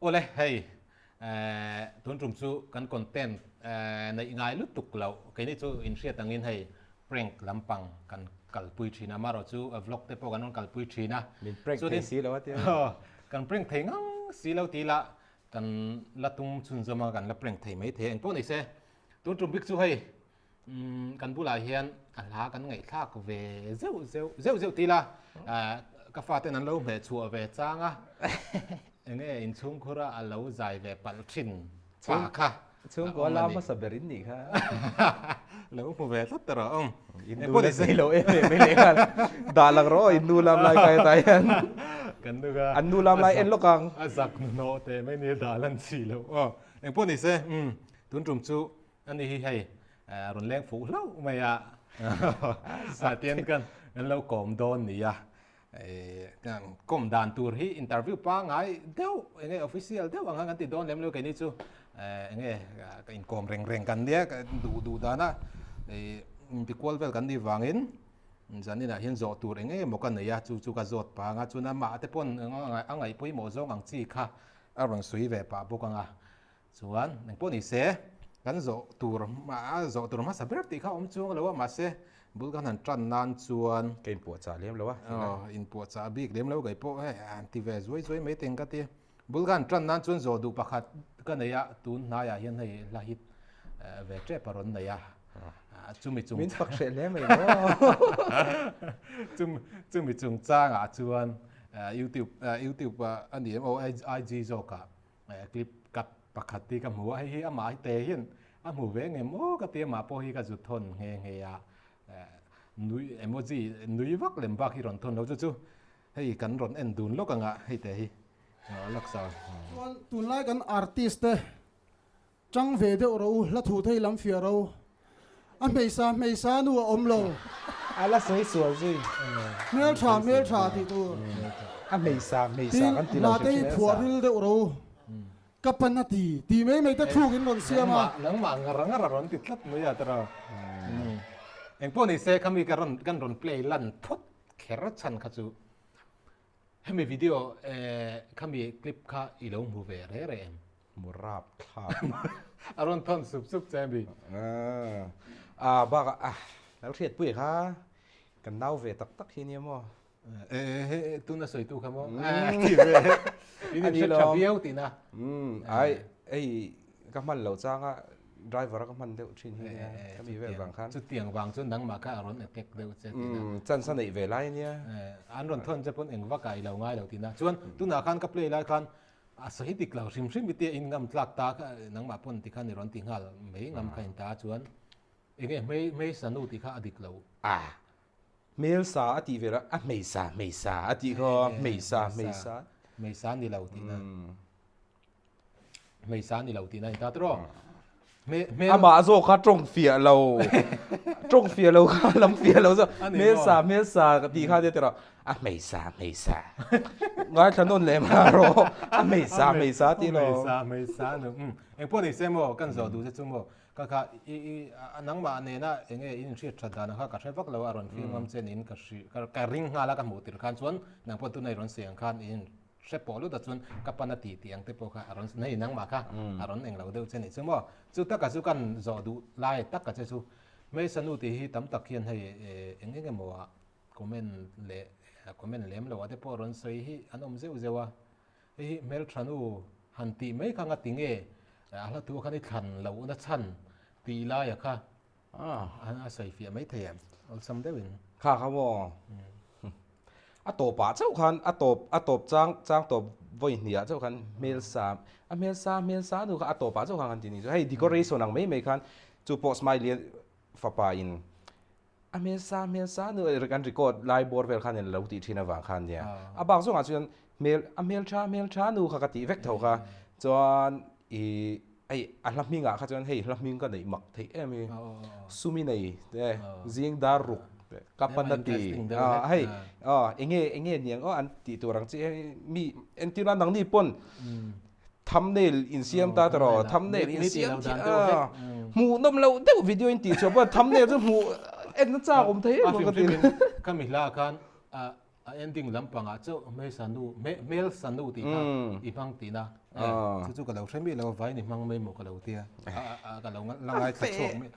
Awle hei tun tum chu kan content neih ngai lutuk loh keini chu in hriat angin hei prank lampang kan kalpui thin a amaherawh chu vlog te pawh kan rawn kalpui thin a Min prank thei si lo a tia. Kan prank thei ngang si lo tih lah kan la tum chhunzawm a kan la prank thei mai thei a engpawh ni se tun tum bik chu hei Kan bulah hian a hla kan ngaihthlak ve zeuh zeuh zeuh zeuh tila ka faten an lo hmeh chhuah ve chang a enge inchhungkhur a lo zai ve palh thin pa kha chhungkua la hmasa ber in nih kha lo hmu ve tlat ta rawh ang in nu la sei lo em em mai leh nghal dah lang rawh in nu lam lai kai ta hian kan nu kha an nu lam lai en lawk ang a zak hnuhnawh teh mai ni dah lan chi lo aw engpawh ni se tun tum chu Ani hi hei rawn leng fuh hlauh mai a, tian kan kan lo kawm dawn ni a, kawm dan tur hi interview pangai deuh enge official deuh ang khan kan ti dawn lem lo keini chu enge ka inkawm reng reng kan nia duh duh dana intikual vel kan nih vangin zaninah hian zawh tur eng emaw ka nei a chu chu ka zawt pang a chuan amah te pawn a ngaih pawimawh zawng ang chi kha a rawn sawi ve pah bawk ang a. Chuan engpawh ni se, kan zawh tur a zawh tur hmasa ber tih kha awm chuang lo a, mahse bul kan han tan nan chuan Ka inpuahchah lem lo a. Aw, inpuahchah bik lem lo kei pawh hei an ti ve zuai zuai mai teng ka ti. Bul kan han tan nan chuan zawh duh pakhat ka nei a, tun hnaiah hian hei hla hit ve tep a rawn nei a, chumi chung Min fak hreh hle mai maw? Chumi chungchangah chuan YouTube YouTube a ni em aw IG zawkah Clip cut pakhat hi ka hmu a, hei hi amah hi te hian a hmu ve ngem aw ka ti amah pawh hi ka zu thawn nghe nghe a, nui emoji nui vak lem bak hi rawn thawn lo chu chu hei kan rawn en dun lawk anga hei te hi laksa. Chuan tunlai kan artist te Chang ve deuh rawh u, hla thu thei lam fiah rawh u. A hmeisa hmeisa nu a awm lo. A la sawi sual zui. Hmeltha hmeltha tih tur. A hmeisa hmeisa kan ti lo hrim hrim. Tin, hla te hi phuah ril deuh rawh u. Ka pan a ti ti mai mai te thluk in rawn siam a. Nangmah ngar ngar a rawn ti tlat mai a tiraw. Engpawh ni se khami ka rawn kan rawn play lan phawt kher chhan kha chu hemi video khami clip kha i lo hmu ve re re em? Mu rap thlak. A rawn thawn sup sup che a mi. A bak a lo hriat pui kha kan nau ve tak tak hi nia maw. E he tuna sawi tu kha maw. Ti ve. In in hre tha viau tihna. Ai ei ka hman lo chang a driver a ka hman deuh thin hi nia khami vel vang khan. Chutiang vang chu nangmah kha a rawn attack deuh che tihna. Chance a neih ve lai ania. An rawn thawn che pawn eng vak ah i lo ngai lo tihna. Chuan tunah khan ka play lai khan A sawi dik lo hrim hrim i tia in ngam tlak ta kha nangmah pawn ti khan i rawn ti nghal mai ngam kha in ta chuan enge hmei hmeisa nu tih kha a dik lo. A hmelsa a tih ve lo a hmeisa hmeisa a tih khaw hmeisa hmeisa. Hmeisa ni lo tihna. Hmeisa ni lo tihna in ta tiraw. Amah zawk kha tawng fiah lo, tawng fiah lo kha lam fiah lo zawk. Hmelsa hmelsa ka tih kha nia tiraw a hmeisa hmeisa ngaithla nawn leh mah rawh a hmeisa hmeisa tih lo. Hmeisa hmeisa nu engpawh ni se maw kan zawh duh che chu maw ka kha i i nangmah nena enge in inhriat that dan ang kha ka hre vak lo a rawn feel ngam che niin ka hri ka ring nghal a ka hmuh tirh khan chuan nangpawh tunah i rawn sawi ang khan i in Hre pawh lut a chuan ka pan a tih tih ang te pawh kha a rawn nei nangmah kha a rawn eng lo deuh che nih chu maw. Chu taka chu kan zawh duh lai taka che chu hmeisa nu tih hi tam tak hian hei eng eng emaw ah comment leh comment lem lo ah te pawh rawn sawi hi an awm zeuh zeuh a. Hei hi hmeltha nu han tih mai kha nga ti nge a hla thu khan i thlan loh na chhan tih laia kha A sawi fiah mai thei em? Awlsam deuhin. Kha kha maw? A tawpah chauh khan a tawp a tawp chang chang tawp vawi hniah chauh khan hmel sa a hmel sa hmel sa nu kha a tawpah chauh khan kan ti ni chu. Hei decoration ang mai mai khan chu pawh Smiley fapa in a hmel sa hmel sa nu kan record lai bawr vel khan in lo tih thin avang khan nia. A bak zawngah chuan hmel a hmel tha hmel tha nu kha ka tih vek tho kha. Chuan ih Hei a hla hmingah kha chuan hei hla hming ka neih mak theih em hi sumi nei te zing dar ruk te ka pan a ti a hei enge enge niang aw an tih tur ang chi hei mi entir a nangni pawn thumbnail insiam ta tawh rawh thumbnail insiam a hmuh nawm loh deuh video in tih chhuah pawh thumbnail chu hmuh en na chak awm thei em ka ti Khami hla khan. A ending lampangah chauh hmeichhia nu, hmelsa nu tih kha i hmang tihna. Chu chu ka lo hre miah lo a, vain i hmang mai maw ka lo tia. Ka lo la ngaithla chhuak miah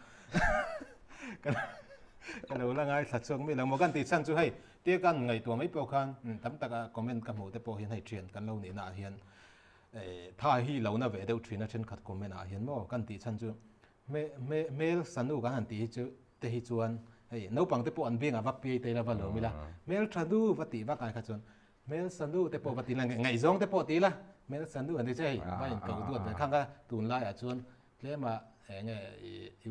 Ka lo la ngaithla chhuak miah lo maw kan tih chhan chu hei tia kan ngaihtuah mai pawh khan tam taka comment ka hmuh te pawh hian hei thian kan lo nihna ah hian tha hi lo na ve deuh thin a thenkhat comment ah hian maw kan tih chhan chu hmelsa nu kan han tih hi chu te hi chuan hei naupang te pawh an biangah va piai te ila va lawm ila hmeltha nu va tih vak ai kha chuan hmelsa nu te pawh va ti ila ngaihzawng te pawh ti ila hmelsa nu an ti che hei va in ko duat ve khang kha tunlaiah chuan tlema enge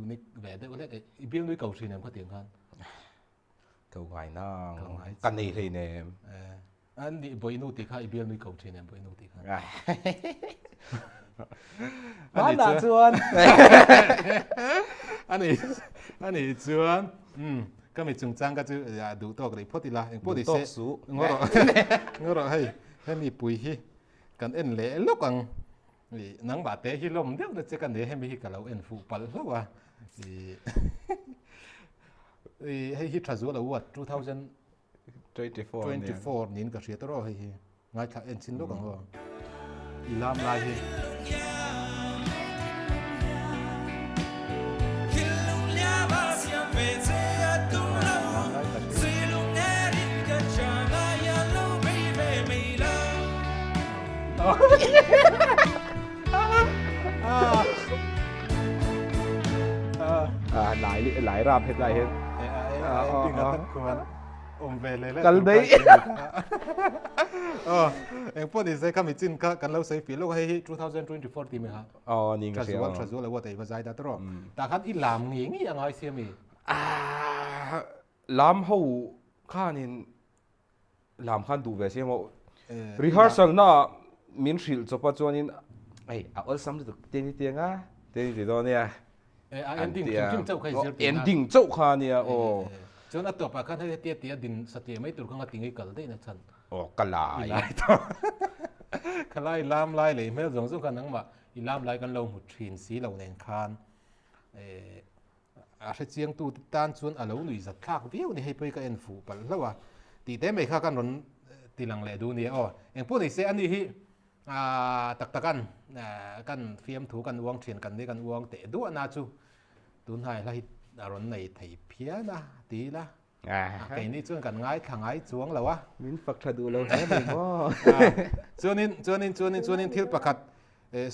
unique ve deuh hlek i bial nui ko thin em khatiang khan. Ko ngai nang ka nei hlei nem. An nih Bawihnu tih kha i bial nui ko thin em Bawihnu tih kha. Hmanah chuan. Ani ani chuan um ka mi chungchang ka chu duh tawk rih phawt ila engpawh ni se ngaw rawh ngaw rawh hei hemi pui hi kan en leh lawk ang i nangmah te hi lawm deuh na che ka nei hemi hi ka lo en fuh palh hlauh a i i hei hi tha zual a uat 2000 24 niin ka hria tawh hei hi ngaithla en chin lawk ang aw i lam lai hi. Lai lai rap hetlai hian Awm ve leh leh Kal daih. Aw, eng pawh ni se kha mi chin kha kan lo sawi fih lawk a, hei hi 2024 tih mai kha. Aw ni ka hria. Thazual thazual a uat ei va zai da tawh. Tah khan i lam ngei ngei a ngai sia mi. Ah, lam ho khanin lam khan duh ve sia maw. Rehearsal na min hrilh chawp a chuanin hei a awlsam lutuk te ni tiang a te ni ti dawn nia. A ending hrim hrim chauh kha i zir tih na. Ending chauh kha ania aw. Chuan a tawpah khan hei hetia tia din satliah mai tur kha nga ti ngei kal daih na chhan. Aw ka lai. I lai tawh. Ka lai lam lai leh i hmel zawng zawng kha nangmah i lam lai kan lo hmu thin si lo nen khan a hre chiang tu te tan chuan a lo nuih zat thlak viau ni hei pawh hi ka en fuh palh hlauh a tih te mai kha kan rawn ti lang leh duh nia aw. Engpawh ni se ani hi Tak takan kan fiamthu kan uang thin kan ni kan uang teh duah na chu tunhnai hla hi a rawn nei thei phian a ti ila keini chuan kan ngaithla ngai chuang lo a. Min fak tha duh lo hle mai maw. Chuanin chuanin chuanin chuanin thil pakhat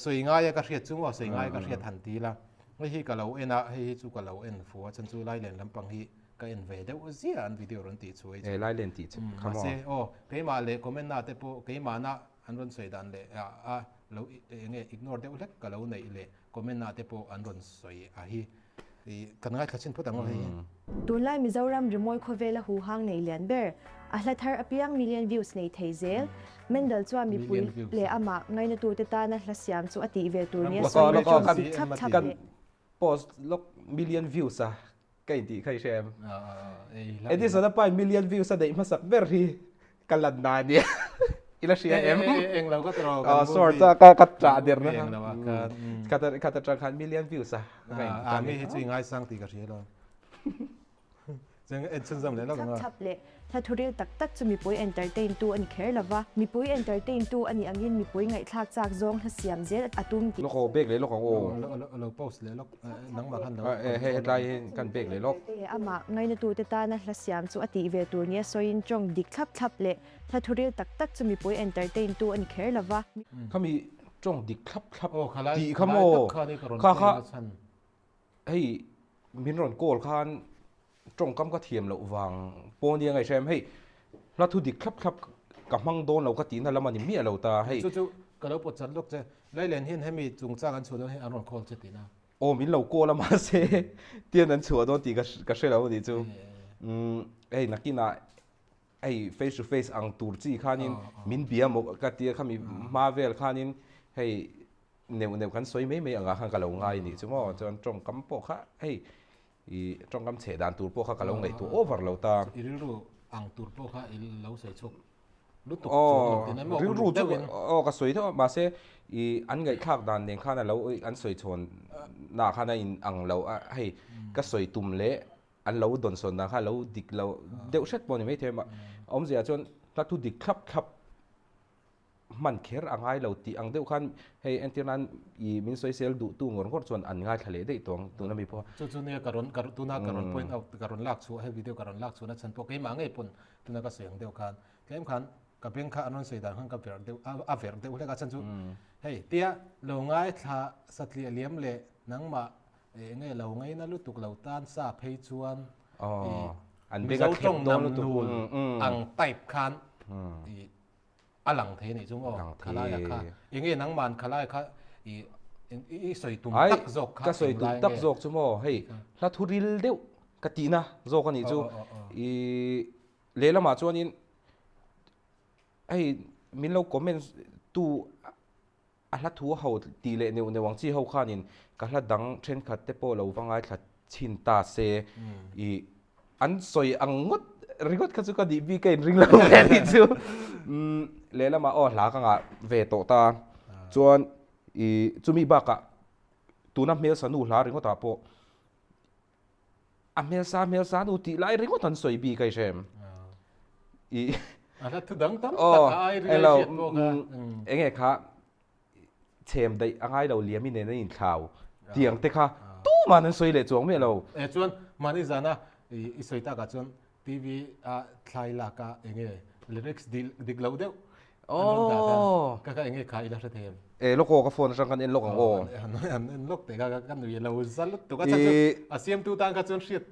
sawi ngai a ka hriat chu maw sawi ngai ka hriat han ti ila hei hi ka lo en a hei hi chu ka lo en fu a chuan chu Lailen lampang hi ka en ve deuh ziah an video rawn tih chu hei chu. Lailen tih chu kha maw. Mahse aw keimah leh comment na te pawh keimahna An rawn sawi dan leh a lo eng nge ignore deuh hlek ka lo neih leh comment ah te pawh an rawn sawi a hi kan ngaithla chin phawt ang aw hei hi. Tunlai Mizoram rimawi khawvela huhang nei lian ber, a hla thar apiang million views nei thei zel. Mendel chuan mipui leh amah ngainatute tana hla siam chu a tih ve tur nia sawi chu dik thlap thlap leh. Post lawk million views a ka intih kha i hre em? Edison a pai million views a neih hmasak ber hi ka lan na ania i la hria em? Eng lo ka tawh kan movie. Short a ka ka tah der na kha. Khat atang khan million views a ka intih ta. Mi hi chu i ngaisang tih ka hria lo. Thlap thlap leh hla thuril tak tak chu mipui entertain tu a ni kher lo va, mipui entertain tu a nih angin mipui ngaihthlak chak zawng hla siam zel a tum tih. Lawk aw, bag leh lawk ang aw. Lo post leh lawk, nangmah khan lo. Hei hetlai hi kan bag leh lawk. Amah ngainatute tana hla siam chu a tih ve tur nia sawiin tawng dik thlap thlap leh hla thuril tak tak chu mipui entertain tu a ni kher lo va. Khami tawng dik thlap thlap tih kha maw? Kha kha. Hei min rawn call khan tawngkam ka thiam loh vang pawh nia ngaih hrem hei hla thu dik thlap thlap ka hmang dawn lo ka tihna lam a ni miah lo ta hei. Chu chu ka lo pawt chat lawk che Lailen hian hemi chungchang an chhuah dawn hian an rawn call che tihna. Aw min lo call a mahse tian an chhuah dawn tih ka hre lo a nih chu. Hei nakinah hei face to face ang tur chi khanin min bia maw ka tia khami hma vel khanin hei neuh neuh kan sawi mai mai angah khan ka lo ngai nih chu maw chuan tawngkam pawh kha hei i tawngkam chheh dan tur pawh kha ka lo ngaihtuah over lo ta. I rilru ang tur pawh kha i lo sawi chhuak lutuk chuang lo tin emaw rilru chu aw ka sawi deuh a mahse i an ngaihthlak dan nen khan a lo an sawi chhawn na khan a in ang lo a hei ka sawi tum leh an lo dawnsawn dan kha a lo dik lo deuh hret pawh a ni maithei a. Awmzia chuan hla thu dik thlap thlap hman kher a ngai lo tih ang deuh khan hei entir nan i min sawisel duh tu ngawr ngawr chuan an ngaithla leh daih tawh ang tuna mi pawh. Chu chu nia ka rawn ka tuna ka rawn point out ka rawn lak chhuah he video ka rawn lak chhuahna chhan pawh keimah ngei pawn tuna ka sawi ang deuh khan tlem khan ka beng kha an rawn sawi dan khan ka verh deuh a verh deuh hlek a chhan chu hei tia lo ngaithla satliah liam leh nangmah eng nge lo ngaina lutuk lo tan sa phei chuan i Mizo tawng nam nul ang type khan i a lang thei anih chu maw khalaia kha eng nge nangman khalaia kha i i sawi tum tak zawk kha ka sawi tum tak zawk chu maw hei hla thu ril deuh ka tihna zawk anih chu i lehlamah chuanin hei min lo comment tu A hla thu ho tih leh neuh neuh ang chi ho khanin ka hla dang thenkhat te pawh lo va ngaithla chhin ta se i an sawi ang ngawt ringawt kha chu ka nih bik ka inring lo ve anih chu. Lehlamah aw hla ka ngah ve tawh ta chuan i chumi bakah tuna hmelsa nu hla ringawtah pawh A hmelsa hmelsa nu tih lai ringawt an sawi bik a i hre em? I A hla thu dang tam tak a ai ri hriat pawh kha. Eng nge kha chhem daih a ngai lo liam i nen an inthlau tiang te kha tuman an sawi leh chuang miah lo. E chuan mahni zana i sawi takah chuan TV a thlai lak a eng nge lyrics dik loh deuh An rawn dah khan ka ka enge kha ila hre thei em? E lawk aw ka phone atang khan en lawk ang aw. An en lawk teh kha ka nui lo za lutuk a chhan chu a siamtu tan kha chuan hriat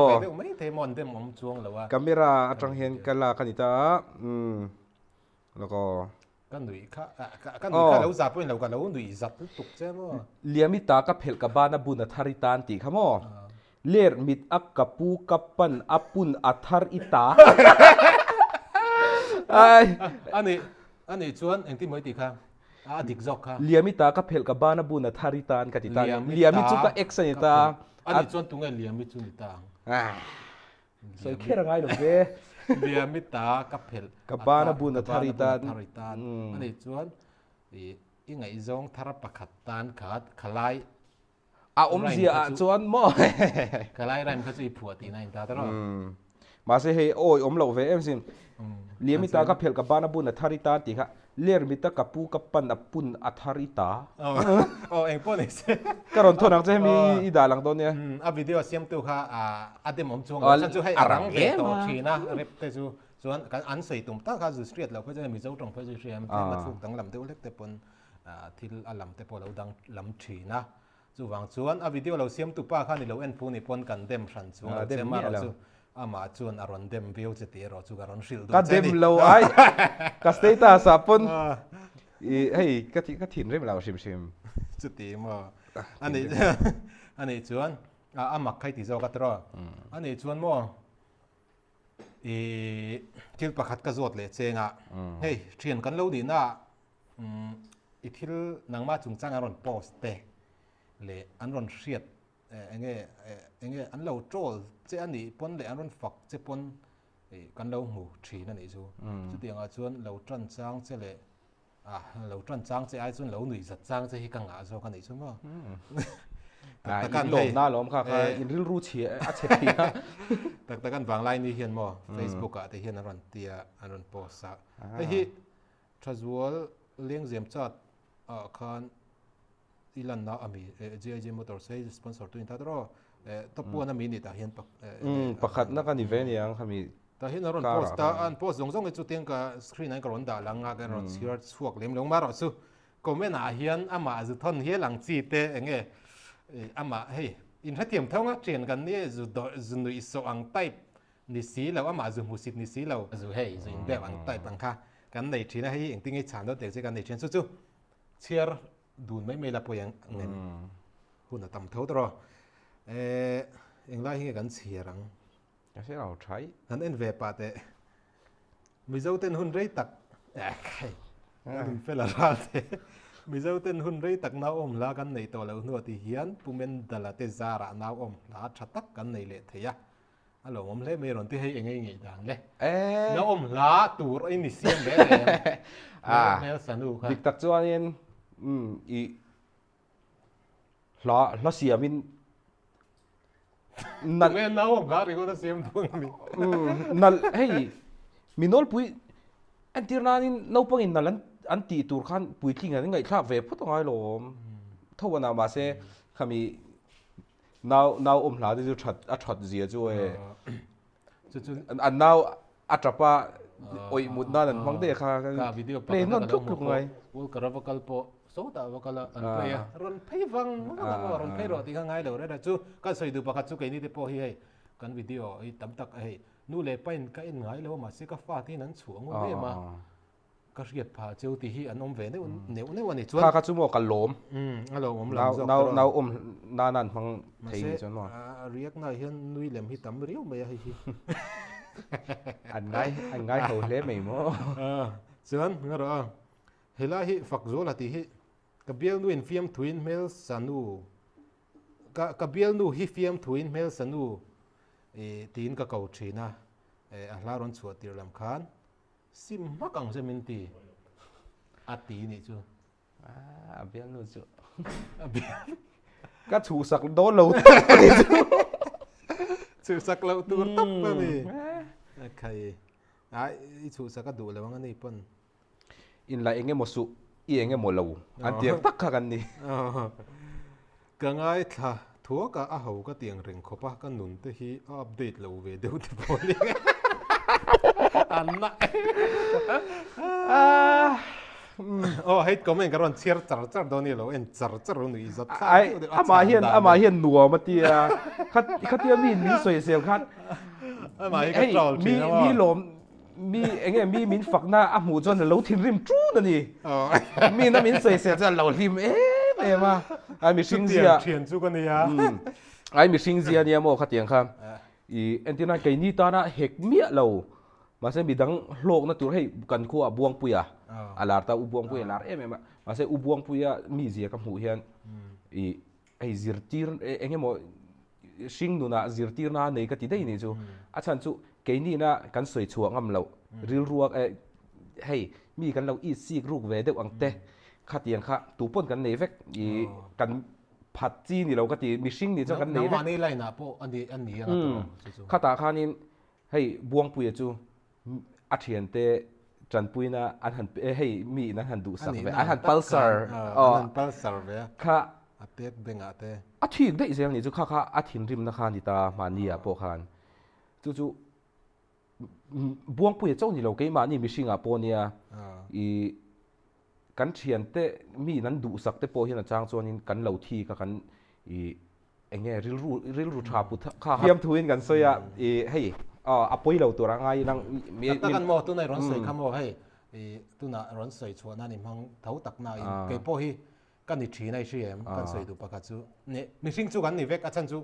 ve deuh mai thei maw an dem awm chuang lo a. Camera atang hian ka lak a ni ta a umm lawk aw. Ka nui kha ka nui kha lo za pawhin lo ka lo nui zat lutuk che maw. Liami ta ka phelh ka bana bun a thar i tan tih kha maw. Ler mit a ka pu ka pan a pun a thar i ta. Ai. Ani ani chuan engtin maw i tih kha a dik zawk kha. Liami ta ka phelh ka ban a bun a thar i tan ka ti ta. Liami chu ka ex a ni ta. Ani chuan tunge Liami chu ni ta ang. Sawi kher a ngai lo ve. Liami ta ka phelh ka ban a bun a thar i tan. Ani chuan i ngaihzawng thar pakhat tan kha khalai A awmzia ah chuan maw? Ka lai rhyme kha chu i phuah tihna in ta ta rawh. Mahse hei awi awm loh ve em sin. Liam i ta ka phelh ka ban a bun a thar i tan tih kha ler mit a ka pu ka pan a pun a thar i ta. Aw eng pawh ni se. Ka rawn thawn ang che hemi i dah lang dawn nia. A video siamtu kha a dem awm chuang lo. Chhan chu hei a rang ve tawh thin a rap te chu chuan kan an sawi tum tak kha zu hriat loh phei chuan Mizo tawng phei chu hria em tlem a thluk danglam deuh hlek te pawn Thil a lam te pawh a lo dang lam thin a, chuvang chuan a video lo siamtu pa khan i lo en phu ni pawn kan dem hran chuang lo che marawh chu amah chuan a rawn dem viau che tih erawh chu ka rawn hrilh duh che ni. Ka dem lo ai, ka status ah pawn i hei ka ka thinrim lo hrim hrim. Chuti maw anih anih chuan a mak kha i ti zawk a tiraw anih chuan maw i thil pakhat ka zawt leh cheng a hei thian kan lo nihna ah I thil nangmah chungchang an rawn post te leh an rawn hriat enge enge an lo troll che a nih pawn leh an rawn fak che pawn kan lo hmu thin a nih chu. Chutiangah chuan lo tan chang che leh ah lo tan chang che ai chuan lo nuih zat chang che hi ka ngah zawk a nih chu maw. Tak takan hei lawmna lawm kha kha in rilru chhia a chhe thei a. Tak takan vanglai ni hian maw Facebook ah te hian an rawn tia an rawn post a. Hei hi Thazual Lengzem chat ah khan i lanna a mi JIJ Motors hei sponsor tu in ta tawh top one a mi ni tah hian pakhatna ka ni ve aniang khami tah hian a rawn post ta an post zawng zawng hi chu tiang ka screen ah hian ka rawn dah lang a ka rawn chhiar chhuak lem lo marawh chu comment ah hian amah zu thawn hial ang chi te enge amah hei inhrethiam tho nga chen kan nia zu zu nuih sawh ang type Ni si lo, amah zu hmusit ni si lo. Zu hei, zu inbiak ang type ang kha kan nei thin a, hei hi engtin nge chhan deuh teh che kan nei thin. Chu chu chhiar dun mai mai la pawi ang ngem hun a tam tho tawh. Eh, englai hi nge kan chhiar ang? Ka hre lo thai. Kan en ve pah teh. Mizo ten hun rei tak eh khai kan in fel a ral te. Mizo ten hun rei tak nau awm hla kan nei tawh loh hnuah ti hian Pu Mendala te zarah nau awm hla tha tak kan nei leh thei a. A lawmawm hle mai rawn ti hei eng ei ngeih dan le. Na awm hla tur i ni siam ve reng. Hmel sanu kha. Dik tak chuanin i hla hla siamin nalh. Tunge na awm hla ringawt a siam dawn a mi. Nalh hei. Mi nawlpui entir nanin naupangin nal an an tih tur khan puitling an ngaihthlak ve phawt angai lawm tho a na mahse khami nau nau awm hla te chu that a that zia chu e an nau a tap a awih mut nan an hmang daih a kha ka video play nawn tluk tluk ngai Walker a va kal pawh sawtah va kal a an play a rawn phei vang vang a rawn phei rawh tih kha ngai lo reng a chu kan sawi duh pakhat chu keini te pawh hi hei kan video hi tam tak hei Nu leh pa in ka en ngai lo a mahse ka fa te hian an chhuah ngun em a, ka hriat phah cheu tih hi an awm ve neuh neuh neuh a ni chuan. Kha kha chu maw ka lawm. Umm a lo awm lam zawk nau nau awm nana an hmang thei ni chuan maw. Mahse a riak na hian nui lem hi tam riau mai a hei hi. An ngai an ngai ho hle mai maw. Chuan nga rawh a helai hi fak zual a tih hi ka bialnu in fiamthuin hmelsanu ka ka bialnu hi fiamthuin hmelsanu Ih tiin ka ko thin a, eh a hla rawn chhuah tir lam khan sim hmak ang che min ti a ti nih chu. Ah a bialnu chu. A bialnu. Ka chhuhsak dawn lo tawp a ni chu. Chhuhsak loh tur tawp a ni. Khai ai i chhuhsak a duh lo ang a ni pawn. Inla eng emaw suh, i eng emaw lo an ti ang tak kha kan ni. Ka ngaithla thuak a, a ho ka ti ang reng khawp a, ka nun te hi a update lo ve deuh te pawh a ni. An na Aw hei comment ka rawn chhiar char char dawn i lo en char char u nuih zat thlak deuh deuh a Amah hian amah hian nuam a ti a, khatia mi min sawisel khan Amah hi ka troll thin a maw. Mi lawm Mi eng nge mi min fakna a hmuh chuan a lo thinrim ṭun a ni. Mi na min sawisel chuan a lo hlim em em a. Ai mihring zia. Chutiang ṭhian chu ka nia. Ai mihring zia nia maw khatiang kha. I entir nan keini tana hek miah lo. Mahse midang hlawkna tur hei kan khuaah Buangpuia a lar ta, U Buangpuia a lar em em a. Mahse U Buangpuia mizia ka hmuh hian i hei zirtir eng emaw hring nunah zirtirna a nei ka ti daih nih chu. A chhan chu keinina kan sawi chhuah ngam loh rilrua hei mi kan lo it sik ruk ve deuh ang te khatiang kha tu pawn kan nei vek i kan phat chi ni lo ka ti mihring nih chuan kan nei vek. Nangmahni line ah pawh a ni a ni ang a tawh chu chu. Khatah khanin hei Buangpuia chu a thiante tanpuina an han hei mi in an han duhsak ve an han pulsar an han pulsar ve a kha a tet bengah te a thik daih zel ni chu kha kha a thinrimna kha ni ta mahni ah pawh khan chu chu Buangpuia chauh ni lo keimahni mihringah pawh nia i kan thiante mi in an duhsak te pawh hian a chang chuanin kan lo thik a kan i Eng nge rilru rilru tha put kha fiam thu in kan sawi a i hei a pawi lo tur a ngai nang mi tak tak an maw tunah i rawn sawi kha maw hei i tunah rawn sawi chhuah nan i hmang tho tak na in kei pawh hi ka ni thin a i hria em kan sawi duh pakhat chu ne mihring chu kan ni vek a chhan chu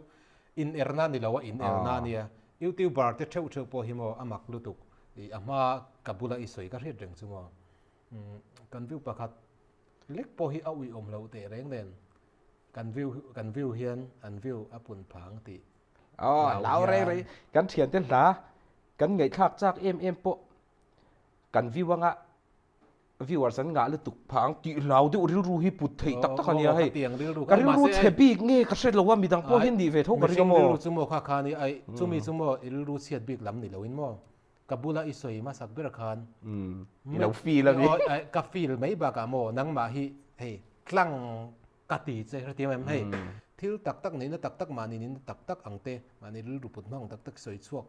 in erna ni lo a in elna a nia youtuber te theuh theuh pawh hi maw a mak lutuk i a hma ka bula i sawi ka hriat reng chu maw kan view pakhat lek pawh hi a uiawm loh teh reng nen Kan view kan view hian an view a pun phang tih Aw, hlau rei rei. Kan thiante hla kan ngaihthlak chak em em pawh kan view anga viewers an ngah lutuk phang tih hlau deuh rilru hi put theih tak tak a nia hei. Ka rilru chhe bik nge ka hre lo a midang pawh hian nih ve tho ka ring a maw. Mihring rilru chu maw kha khan i ai chumi chu maw i rilru chhiat bik lam ni loin maw ka bula i sawi hmasak ber khan i lo feel a ni. Ka feel mai bakah maw nangmah hi hei tlang Ka ti che hrethiam em hei thil tak tak neihna tak tak mahni nihna tak tak ang te mahni rilru put hmang tak tak sawi chhuak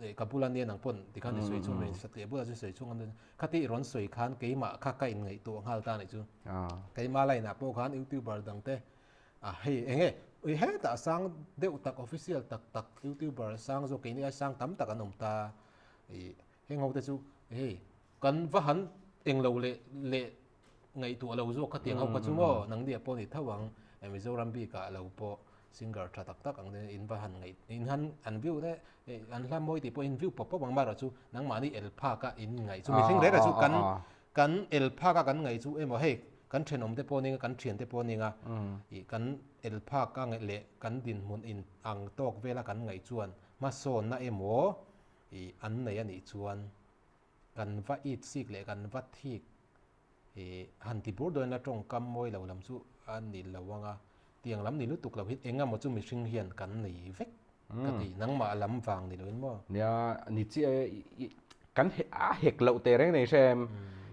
leh ka bula nia nang pawn tikhan i sawi chhuak mai satliah bulah chuan sawi chhuak ngam dawn khati i rawn sawi khan keimah kha ka inngaihtuah nghal ta nih chu keimah line ah pawh khan youtuber dang te a hei eng nge ui hetah sang deuh tak official tak tak youtuber sang zawk keini ai sang tam tak an awm ta ih heng ho te chu hei kan va han englo leh leh Ngaihtuah lo zawk khatiang ho kha chu maw nangni ah pawh ni tho ang Mizoram bik ah lo pawh singer tha tak tak ang in va han ngaih in han an view te an hla mawi tih pawh in view pawp pawp ang marawh chu nangmahni el phak a in ngaih chu mihring reng reng chu kan kan el phak a kan ngaih chu emaw hei kan thenawm te pawh ning a kan thian te pawh ning a ih kan el phak a ngaih leh kan dinhmun in ang tawk vel a kan ngaih chuan hmasawnna emaw ih an nei a nih chuan Kan va it sik leh kan va thik i han ti bur dawn ila tawngkam mawi lo lam chu a ni lo ang a, tiang lam ni lutuk lo hi eng emaw chu mihring hian kan nei vek ka ti, nangmah lam vang ni loin maw? Nia, ni chiah e, i. Kan a hek loh teh reng nei hre em?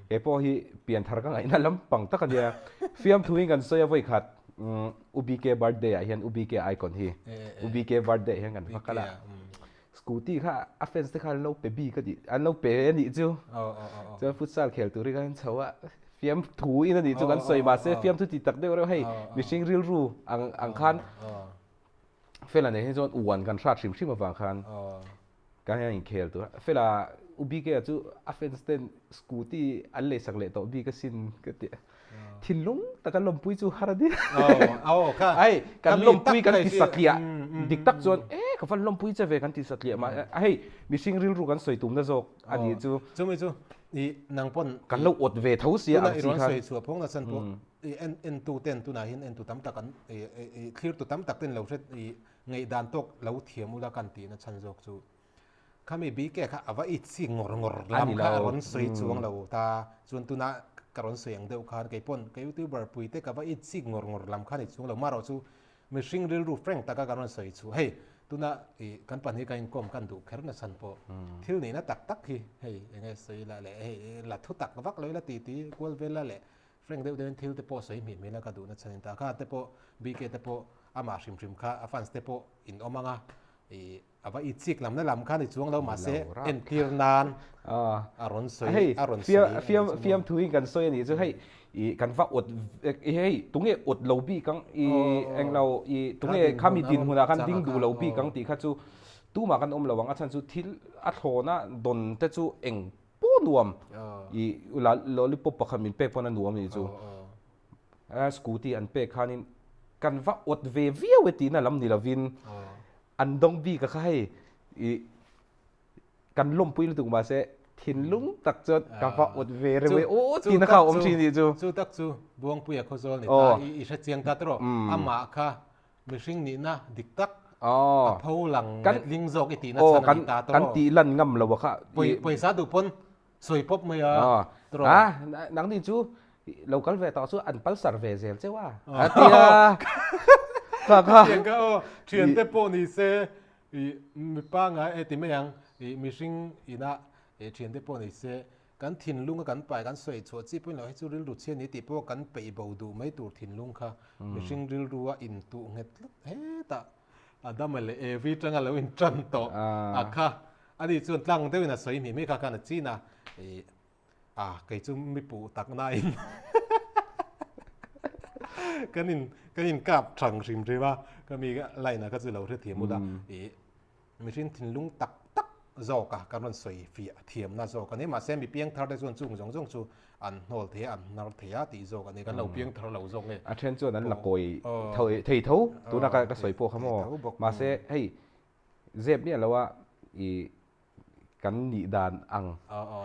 Kei pawh hi pianthar ka ngaihna lampang tak a nia. Fiamthuin kan sawi a vawi khat U BK birthday ah hian U BK icon hi U BK birthday ah hian kan va kal a. Scooty kha a fans te kha an lo pe bik a nih an lo pe a nih chu. Chuan futsal khel tur hi kan chho a fiamthuin a nih chu kan sawi mahse fiamthu ti tak deuh reuh hei mihring rilru ang ang khan Fela nen hi chuan uan kan hrat hrim hrim avang khan kan hian inkhel tur a. Fela U BK-a chu a fans ten scooty an leisak leh tawh bik asin ka ti a. Thinlung taka lawmpui chu har a ni. Ai kan lawmpui kan ti satliah dik tak chuan e ka van lawmpui che ve kan ti satliah mah a hei mihring rilru kan sawi tumna zawk a nih chu. Chumi chu i nang pawn kan lo awt ve tho sia ang chi khan. Tuna i rawn sawi chhuah phawng na chan pawh I en entu ten tunah hian entu tam tak an i thlirtu tam tak ten lo hre i ngaihdan tawk lo thiam ula kan tihna chhan zawk chu khami BK kha a va itsi ngawr ngawr lam kha a rawn sawi chuang lo ta chuan tuna ka rawn sawi ang deuh khan kei pawn ka youtuber pui te ka va itsik ngawr ngawr lam kha ni chuang lo marawh chu mihring rilru frank taka kan rawn sawi chu hei tuna i kan pahnih kan inkawm kan duh kher na chhan pawh thil nihna tak tak hi hei enge sawi la leh hei la thu tak vak lo ila ti ti kual vel la leh Frank deuh deuhin thil te pawh sawi hmih hmel a ka duhna chhan in ta kha te pawh BK te pawh amah hrim hrim kha a fans te pawh in awm ang a ih a va itsik lamna lam kha ni chuang lo mahse entir nan a rawn sawi a rawn sawi a fiam fiam thu in kan sawi a nih chu hei ih kan va awt hei tunge awt lo bik ang ih englo ih tunge khami dinhmunah khan ding duh lo bik ang tih kha chu tumah kan awm lo ang a chhan chu thil a thlawna dawn te chu eng Pawh nuam i lollipop pakhat min pek pawn a nuam anih chu. Scooty an pek khanin kan va awt ve viau e tihna lam ni lovin an dawng bik a kha hei i kan lawmpui lutuk mahse thinlung tak chuan ka va awt ve reuh e aw tihna kha a awm thin anih chu. Chu tak chu Buangpuia Khawzawl ni ta i hrechiang ta tawh amah kha Mihring nihna dik tak a pho lang letling zawk i tihna chhan a ni ta tawh. Kan tih lan ngam lo a kha. Pawisa duh pawn sawi pawp mai a tawh. A nangni chu lo kal ve tawh chu an palsar ve zel cheu a. A ti a. Kha kha. Thian kha aw thiante pawh ni se i mipa ngai e ti mai ang i mihring ina thiante pawh ni se Kan thinlunga kan pai kan sawi chhuah chi pawhin lo hei chu rilru chhia ni tih pawh kan peih bo duh mai tur thinlung kha mihring rilrua intuh nghet tlat hetah Adama leh Evi tanga lo intan tawh a kha ani chuan tlang deuhin a sawi hmih hmih kha khan a chin a ih a kei chu mi puh tak nain kan in kan inkap thang hrim hrim a ka mi line ah kha chu lo hrethiam ula ih Mihring thinlung tak tak zawk a kan rawn sawi fiah thiamna zawk a ni. Mahse mi piangthar te chuan chung zawng zawng chu an hnawl thei a, an hnar thei a tih zawk a ni. Kan lo piangthar lo zawk nge. A then chuan an la kawi thei tho tuna ka sawi pawh kha maw. Mahse hei zep miah lo a i kan nih dan ang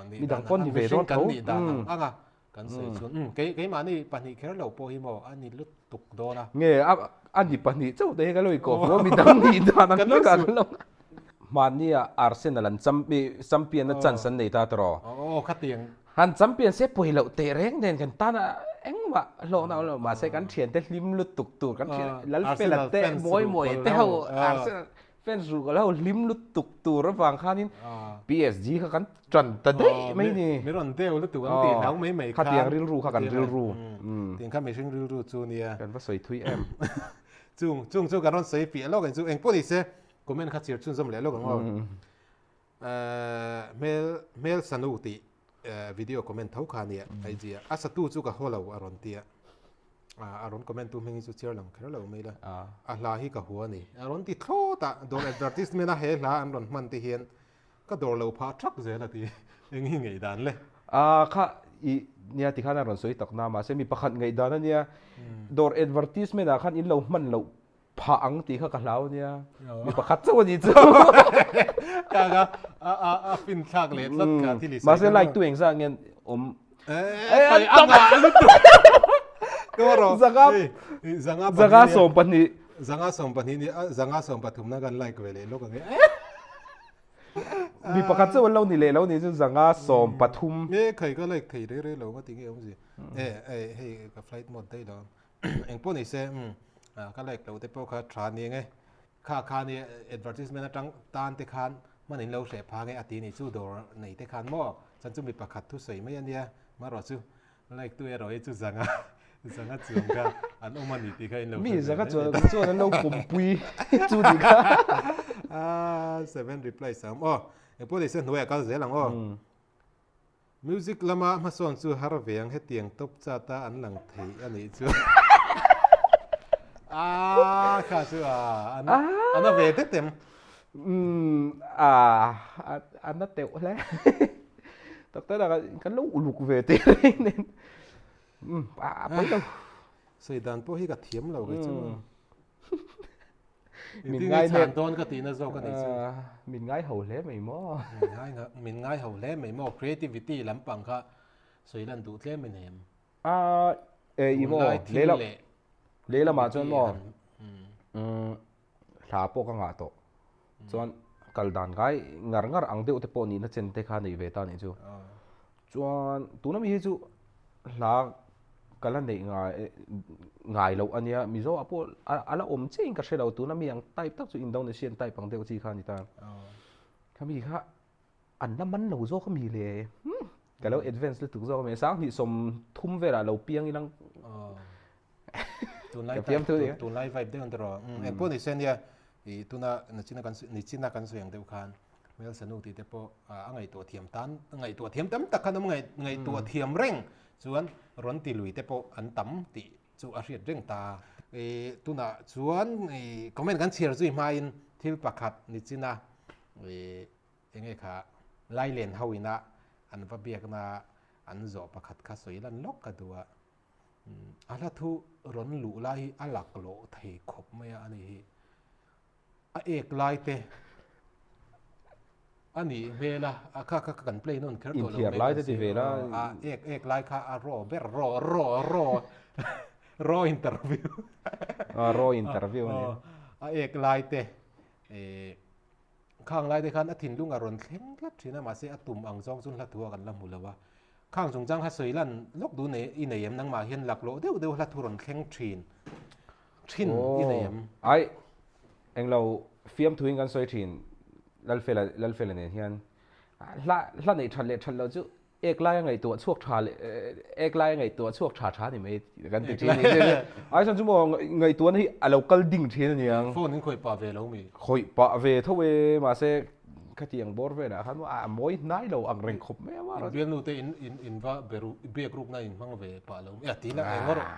mi dang pawn ni ve dawn tho. Kan nih dan ang ang a Kan sawi chuan umm kei keimahni pahnih kher lo pawh hi maw a ni lutuk dawn a. Nge a a ni pahnih chauh te hi ka lo inkawh fo a midang nih dan ang vek ah kan lo Hmanni ah Arsenal an champion na chance an nei ta tawh. Aw khatiang. Han champion se pawi loh teh reng nen kan tan a engmah hlawhna awm lo mahse kan thiante hlim lutuk tur kan thian Lalfela te Mawimawi te ho Arsenal Fans ruh ka lo hlim lutuk tur avang khanin PSG kha kan tan ta daih mai ni. Mi rawn deuh lutuk ang tih hlau mai mai khan. Khatiang rilru kha kan rilru. Tiang kha mihring rilru chu nia. Kan va sawi thui em. Chung chung chu kan rawn sawi piah lawk ang chu eng pawh ni se comment kha chhiar chhunzawm leh lawk ang aw. Hmel hmel sanu tih video comment tho kha nia IG a a satu chu ka haw lo a rawn tia a rawn comment tu hming hi chu chhiar lang kher lo mai la a hla hi ka hua ni a rawn ti thlawt a dawr advertisement a he hla an rawn hman te hian ka dawr lo phah thak zel a ti eng hi ngaih dan le a kha i nia ti khan a rawn sawi tak na mahse mi pakhat ngaih dan a nia dawr advertisement ah khan in lo hman loh Phah ang tih kha ka hlau ania. Mi pakhat chauh a ni chu. Ka ka a a a fin thlak leh tlat ka thil i sawi. Mahse like tu engzah nge awm. Eh a ngah lutuk. Ka rawh. Zanga zanga zanga 12. Zanga 12 ni zanga 13 na kan like ve leh lawk ang e. Mi pakhat chauh an lo ni leh lo ni chu zanga 13. E khai ka like thei rei rei lo nga ti nge awm zi. E hei ka flight mode daih lo. Eng pawh ni se ka like lo te pawh kha tha ni ang e. Kha kha ni advertisement atang tan te khan. Hman in lo hreh phang e a ti nih chu dawr nei te khan maw chan chu mi pakhat thusawi mai a nia marawh chu like tu erawh hi chu zanga zanga chuang kha an awm a ni tih kha in lo Mi zanga chuang chuan an lo pawmpui chu tih kha. Ah seven replies a awm aw engpawh ni se hnuaiah kal zel ang aw. Music lama hmasawn chu har ve ang hetiang top chat a an lang thei a nih chu. Aaa kha chu a a na ve det em? Umm a a na teuh hle. Tak tak ah kan lo uluk ve teh reng nen. Umm a pawi lo. Sawi dan pawh hi ka thiam lo kei chu. Min ngai chhan dawn ka tihna zawk a nih chu. Min ngai ho hle mai maw? Min ngai ho hle mai maw? Creativity lampang kha sawi lan duh tlem in em? A e i maw lehlam lehlamah chuan maw hla pawh ka ngah tawh chuan kal dan ngai ngar ngar ang deuh te pawh nihna chen te kha nei ve ta nih chu. Chuan tuna mi hi chu hla ka la neih ngai ngai loh a nia, Mizo ah pawh a la awm chiah in ka hre lo, tuna mi ang type tak chu Indonesian type ang deuh chi kha a ni ta. Khami kha an la man lo zawk a mi le, ka lo advance lutuk zawk a mi, 2030 velah lo piang ilang. Tunlai tunlai vibe deuh an ti rawh. Engpawh ni se nia, i tuna nichina kan nichina kan sawi ang deuh khan Hmelsanu tih te pawh a ngaihtuah thiam tan ngaihtuah thiam tam tak khan awm ngaihtuah thiam reng chuan rawn ti lui te pawh an tam tih chu a hriat reng ta. I tunah chuan i comment kan chhiar zui hmain thil pakhat nichina i enge kha Lailen ho ina an va biakna an zawh pakhat kha sawi lan lawk ka duh a. A hla thu rawn luh lai hi a laklawh thei khawp mai a ani hi. A ek lai te a nih hmel a, a kha kha kan play nawn kher tawh lo Inthiar lai te ti ve la. A ek ek lai kha a raw ber raw raw raw raw interview. A raw interview a ni. A ek lai te eh Khang lai te khan a thinlung a rawn thleng tlat thin a, mahse a tum ang zawng chuan hla thu a kan la hmu lo a. Khang chungchang kha sawi lan lawk duh nei i nei em? Nangmah hian laklawh deuh deuh hla thu rawn thleng thin thin i nei em? Ai, englo fiamthuin kan sawi thin Lalfela Lalfela nen hian hla hla neih that leh that loh chu Ek laia ngaihtuah chhuak tha leh ek laia ngaihtuah chhuak tha tha ni mai kan ti thin ni. Ai chuan chu maw ngaihtuahna hi a lo kal ding thin a niang. Phone in khawih pah ve lo mi? Khawih pah ve tho e, mahse khatiang bawr velah khan maw a mawi hnai lo ang reng khawp mai a maw. In bialnu te in in in va beru biak rukna in hmang ve pah lo mi? A ti la eng rawh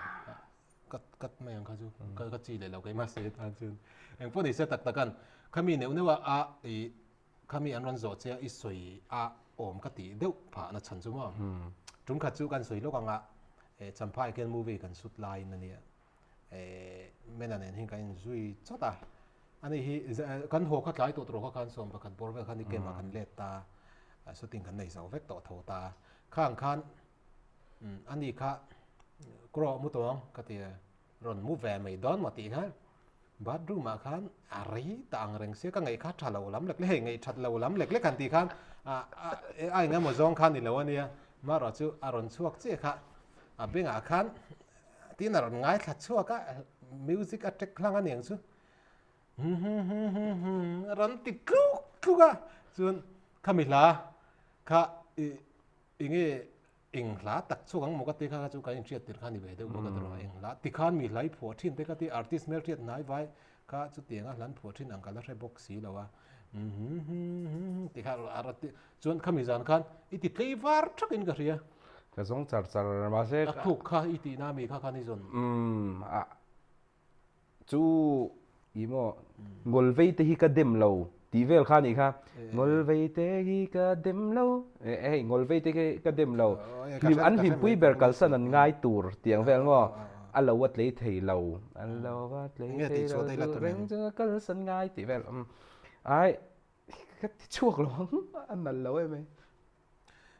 kat kat mai ang kha chu ka ka chi leh lo keimah se tan chuan. Engpawh ni se tak takan khami neuh neuh a a i Khami an rawn zawh che a i sawi a awm ka tih deuh phah na chhan chu maw? Tum khat chu kan sawi lawk ang a, Champhai khian movie kan shoot laiin a nia, Mena nen hian kan inzui chawt a, ani hi kan haw kha tlai tawh tur kha khan sawm pakhat bawr vel khan i camp ah kan let ta, shooting kan nei zo vek tawh tho ta, khang khan ani kha kawrawh mu tawng ka ti a, rawn mu ve mai dawn maw tih kha Bathroom ah khan a rei ta ang reng sia ka ngaih kha tha lo lam lek lek hei ngaih that lo lam lek lek han tih khan a a eng emaw zawng khan ni lo a nia marawh chu a rawn chhuak chiah kha a bengah khan tin a rawn ngaithla chhuak a music a track hlang a niang chu a rawn ti tluk tluk a chuan khami hla kha i enge Eng hla tak chhuak ang maw ka ti kha kha chu kan inhriat tir kha ni ve deuh bawk a ti rawh. Eng hla tikhan mi hla i phuah thin te ka ti artist hmelhriat hnai vai kha chutianga hlan phuah thin ang ka la hre bawk si lo a. Ti kha a rawn ti chuan khami zan khan i ti tlei var thak in ka hria. Ka zawng char char mahse. A thluk kha i tihna mi kha khan i zawn. Umm a Chu i maw Ngawlvei te hi ka dem lo tih vel kha nih kha. Ngawlvei te hi ka dem lo hei Ngawlvei te hi ka dem lo hlim an hlimpui ber kalsan an ngai tur tih ang vel maw a lo a tlei thei lo an lo a tlei thei lo duh reng chunga kalsan ngai tih vel ai ka ti chhuak lo ang a nalh lo em ai.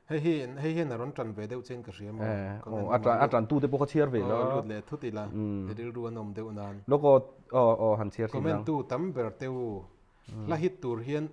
Hei hi hei hian a rawn tan ve deuh chein ka hria maw? Eh, aw, a tan a tan tute pawh ka chhiar ve la. Aw, lut leh thut ila, i rilru an awm deuh nan. Lawk aw, aw, aw, han chhiar thin ang. Comment tu tam ber teh u. Hla hit tur hian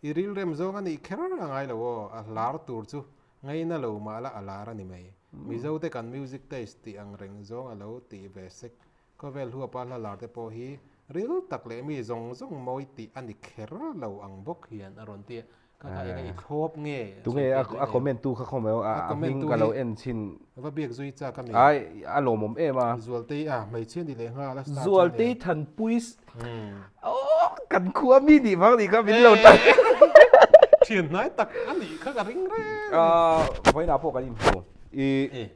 i rilrem zawng a nih kher a ngai lo aw, a hlar tur chu ngaina lo mah la a lar a ni mai. Mizo te kan music taste tih ang reng zawng a lo tih ve sek. Khawvel huapa hla lar te pawh hi. Ril tak leh mi zawng zawng mawi tih a ni kher lo ang bawk hian a rawn ti a. Kha kha eng nge i thlawp nge? Tunge a comment tu kha khawm a hming ka lo en chhin. Va biak zui chak a mi. Ai a lawmawm em a. Zualtei a hmeichhia ni leh nghal a star chuan. Zualtei Thanpui aww kan khua mi nih vang nih kha min lo tan. Thian hnai tak a nih kha ka ring reng. Vawiinah pawh kan inhmu i.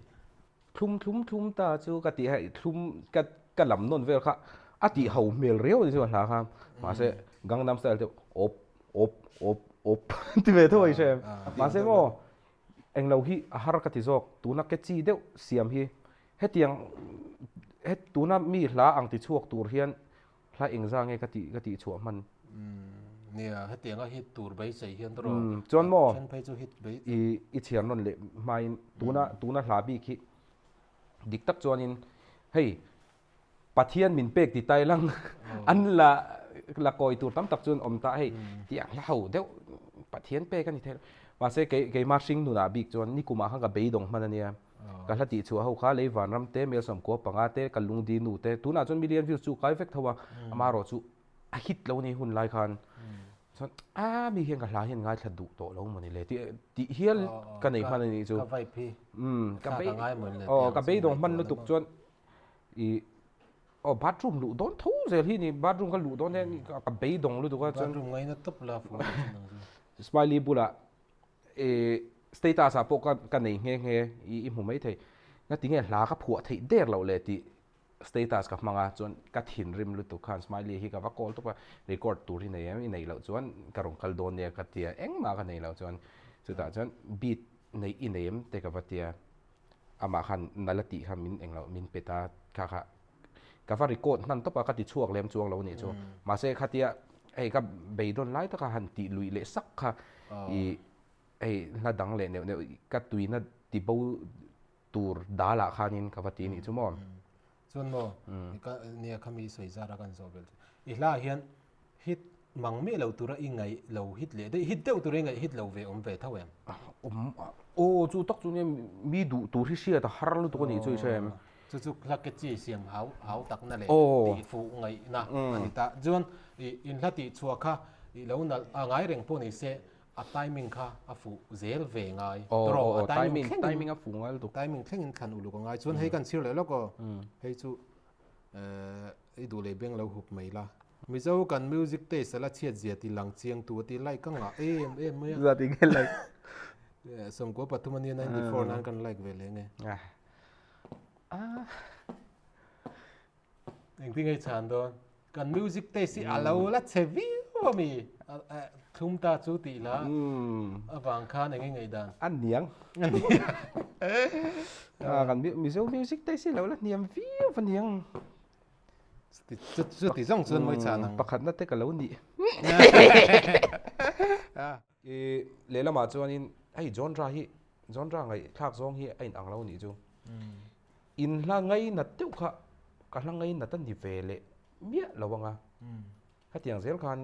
Thlum thlum thlum ta chu ka tih hei thlum ka ka lam nawn vel kha a tih ho hmel riau ani chu a hla kha mahse Gangnam Style te awp awp awp awp ti ve tho a i hre em mahse maw englo hi a har ka ti zawk tuna ke chi deuh siam hi hetiang he tuna mi hla ang ti chhuak tur hian Hla engzah nge ka tih ka tih chhuah hman? Nia, hetianga hit tur beisei hian tawrh Chuan maw? Then phei chu hit bei. I i chhiar nawn leh hmain tuna tuna hla bik hi dik tak chuanin hei Pathian min pek ti tai lang an la la kawi tur tam tak chuan awm ta hei tiang hla ho deuh Pathian pek a ni thei lo. Mahse kei keima hring nunah bik chuan nikumah khan ka beidawng hman a nia. Ka hla tih chhuah ho kha lei vanram te, Melsom kua panga te, ka lungdi nu te, tunah chuan million views chu kai vek tho a, amaherawh chu a hit lo ni hun lai khan chuan a mi hian ka hla hian ngaithla duh tawh lo maw ni le tih tih hial ka nei hman a nih chu. Ka vibe hi ka bei aw ka beidawng hman lutuk chuan i aw bathroom luh dawn tho zel hi ni bathroom ka luh dawn hian ka beidawng lutuk a chuan bathroom ngaina tawp la fuh Smiley bulah I status ah pawh ka ka nei nghe nghe i i hmu mai thei. Nga tinge hla ka phuah theih der loh le tih status ka hmang a, chuan ka thinrim lutuk khan Smiley hi ka va call tawp a, record tur hi nei em i neih loh chuan ka rawn kal dawn nia ka tia, engmah ka nei loh chuan chutah chuan beat neih i nei em te ka va tia, amah khan nala tih kha min englo min pe ta kha kha ka va record hman tawp a ka ti chhuak lem chuang lo a nih chu mahse khatia hei ka beidawn lai taka han tih luih leh sak kha i hei hla dang leh neuh neuh ka tuina ti bo tur dal ah khanin ka va ti a nih chu maw. Chuan maw ka nia khami sawi zar a kan zawh belh chu i hla ah hian Hit mang miah lo tura i ngaih lo hit leh daih, hit deuh tura i ngaih hit lo ve awm ve tho em? Awm aw, chu tak chu nia mi duh tur hi hriat a har lutuk a nih chu i hre em? Chu chu hla ke chi siam hau hau takna leh tih fuh ngaihna a ni ta. Chuan i inhla tih chhuah kha i lo nalh a ngai reng pawh ni se a timing kha a fuh zel ve ngai. Tawrh a timing thlengin timing a fuh ngai lutuk. Timing thlengin thlan uluk a ngai. Chuan hei kan chhir leh lawk aw, hei chu I duh leh beng lo hup mai la. Mizo kan music taste a la chhiat zia ti lang chiang tu a ti like ka ngah em em mai a. Zat enge like. 93 ania 94 nan kan like ve leh nge. Engtin nge i chhan dawn? Kan music taste hi a lo la chhe viau a mi. Thlum ta chu tih la avang khan enge ngaihdan? A niang. A niang. Kan Mizo music taste hi a lo la hniam viau a niang. Chuti zawng chuan mawi chhan ang. Pakhatna te ka lo nih. I lehlamah chuanin hei genre hi genre ngaihthlak zawng hi a inang lo nih chu. In hla ngainat deuh kha ka hla ngainat a ni ve leh miah lo ang a. Hetiang zel khan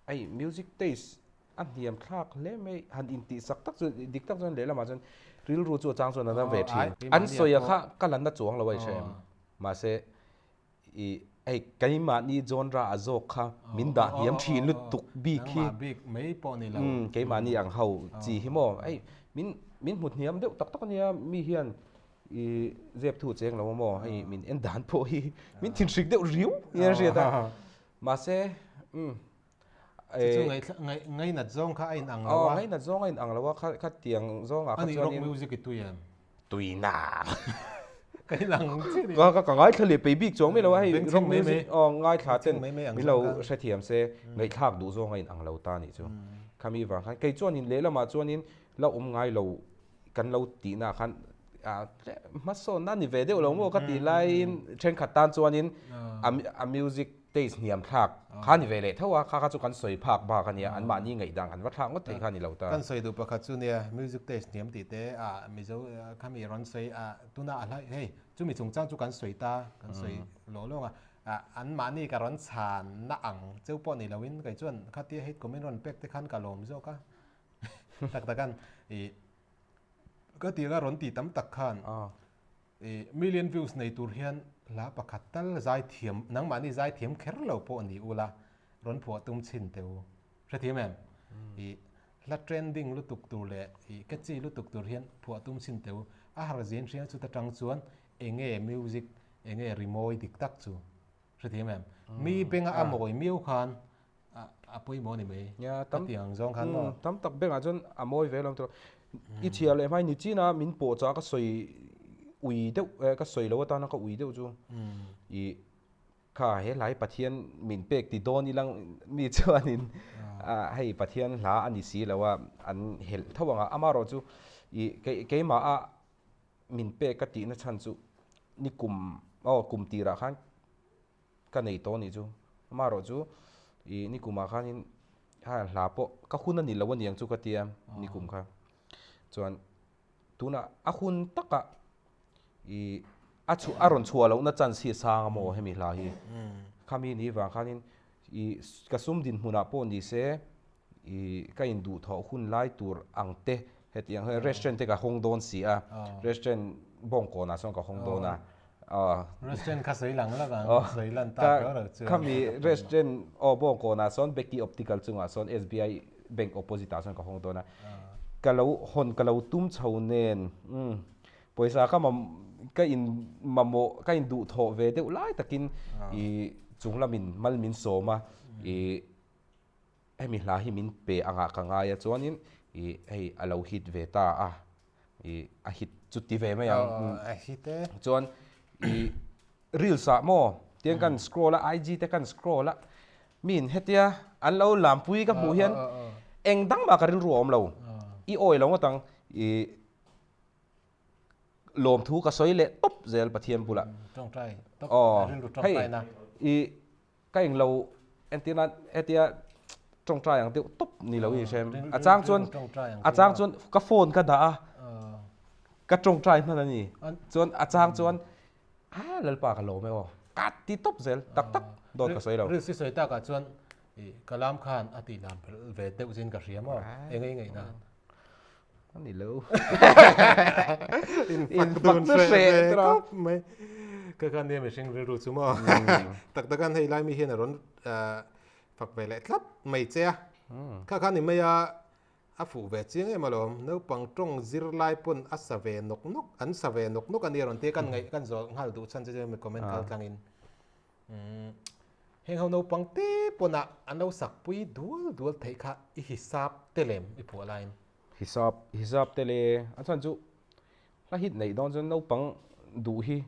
hei music taste a hniam thlak hle mai han intih sak tak chu dik tak chuan lehlamah chuan rilru chu a chang chuan a na ve thin. An sawi a kha ka la na chuang lo a i hre em mahse i hei keimahni genre a zawk kha min dah hniam thin lutuk bik hi keimahni ang ho chi hi maw hei min min hmu hniam deuh tak tak ania mi hian I zep thu cheng lo maw hei min en dan pawh hi min thinhrik deuh riau hian a hriat a mahse umm chu chu ngainat zawng kha a in ang lo a ngainat zawng a in ang lo a kha khatiang zawngah kha chuan rock music i tui em tui na ka in ang chi ni ka ka ngaithla leh pei bik chuang mai lo a hei rock music aw ngaithla ten min lo hrethiam se ngaihthlak duh zawng a in ang lo ta nih chu khami vang khan kei chuanin lehlamah chuanin la awm ngai lo kan lo tihna ah khan hmasawnna a ni ve deuh lo maw ka tih laiin thenkhat tan chuanin a music taste hniam thlak kha a ni ve leh tho a, kha kha chu kan sawi phak bak a nia, anmahni ngaihdan kan va thlak ngawt theih kha a ni lo ta. Kan sawi duh pakhat chu nia music taste hniam tih te a Mizo khami rawn sawi a tuna a hla hei chumi chungchang chu kan sawi ta kan sawi lawng lawng a anmahni ka rawn chhanna ang cheu pawh ni loin kei chuan khatia hate comment rawn pek te khan ka lawm zawk a. Tak takan i ka tirah rawn ti tam tak khan. I million views nei tur hian hla pakhat tal zaithiam, nangmahni zaithiam kher lo pawh ni ula, rawn phuah tum chhin teh u. Hrethiam em? I hla trending lutuk tur leh i catchy lutuk tur hian phuah tum chhin teh u. A har zin hriang chuta tang chuan enge music, enge rimawi dik tak chu. Hrethiam em? Mi benga a mawi miau khan a pawimawh a ni mai. Nia, tam Khatiang ang zawng khan maw? Tam tak bengah chuan a mawi ve lo tur. I chhiar leh hmai ni china min pawh chah ka sawi ui deuh eh ka sawi lo atana ka ui deuh chu i kha he hlai Pathian min pek ti dawn ilang mi chuanin hei Pathian hla a ni si lo a an helh tho ang a amaherawh chu i keimah a min pek ka tihna chhan chu ni kum aw kum tirah khan ka nei tawh anih chu amaherawh chu ih nikumah khanin ha hla pawh ka hun a ni lo aniang chu ka tia nikum kha chuan tunah a hun takah ih a chhuah a rawn chhuah lohna chance hi a sang a maw hemi hla hi khami ni vang khanin ih ka sum dinhmunah pawh ni se Ih ka induhthawh hun lai tur ang te hetiang hian restaurant te ka hawng dawn si a, restaurant bawngkawnah chuan ka hawng dawn a. Restaurant kha sawi lang lang ang, sawi lan tak rau rau chuan. Khami restaurant aw bawngkawnah sawn Becky Optical chungah sawn SBI bank opposite ah sawn ka hawng dawn a. Ka lo hawn ka lo tum chho nen umm pawisa ka mam ka in mamawh ka induhthawh ve deuh lai takin ih chung lamin mal min sawm a ih Hemi hla hi min pe angah ka ngai a chuanin ih hei a lo hit ve ta a ih a hit chu ti ve mai ang a hit e chuan ih reels ah maw tiang kan scroll a IG te kan scroll a min hetia an lo lampui ka hmuh hian eng dang mah ka rilru a awm lo i awi lo ngawt ang ih lawmthu ka sawi leh tawp zel Pathian bulah tawngtai tawp rilru tawngtai na ih Ka englo entir nan hetia tawngtai ang deuh tawp ni lo in hrem. A chang chuan a chang chuan ka phone ka dah a ka tawngtai hman a ni. Chuan a chang chuan a Lalpa ka lawm e aw ka ti tawp zel tak tak dawt ka sawi lo. Rilsi sawi takah chuan ka lam khan a tih lam ve deuh zin ka hria maw eng ei ngaih nan. A ni lo. In fak dun hreh ve khawp mai. Ka khan nia mihring rilru chu maw. Tak tak an hei lai mi hian a rawn fak ve leh tlat mai che a. Kha khan ni mai a a fuh ve chiang em alawm. Naupang tawng zir lai pawn a sa ve nawk nawk an sa ve nawk nawk a nia rawn tia kan ngaih kan zawh nghal duh chhan che chu mi comment kal tlangin. Heng ho naupang te pawnah an lo sakpui dual dual theih kha i hisap te lem i phuah laiin. Hisap, hisap te le a chhan chu hla hit neih dawn chuan naupang duh hi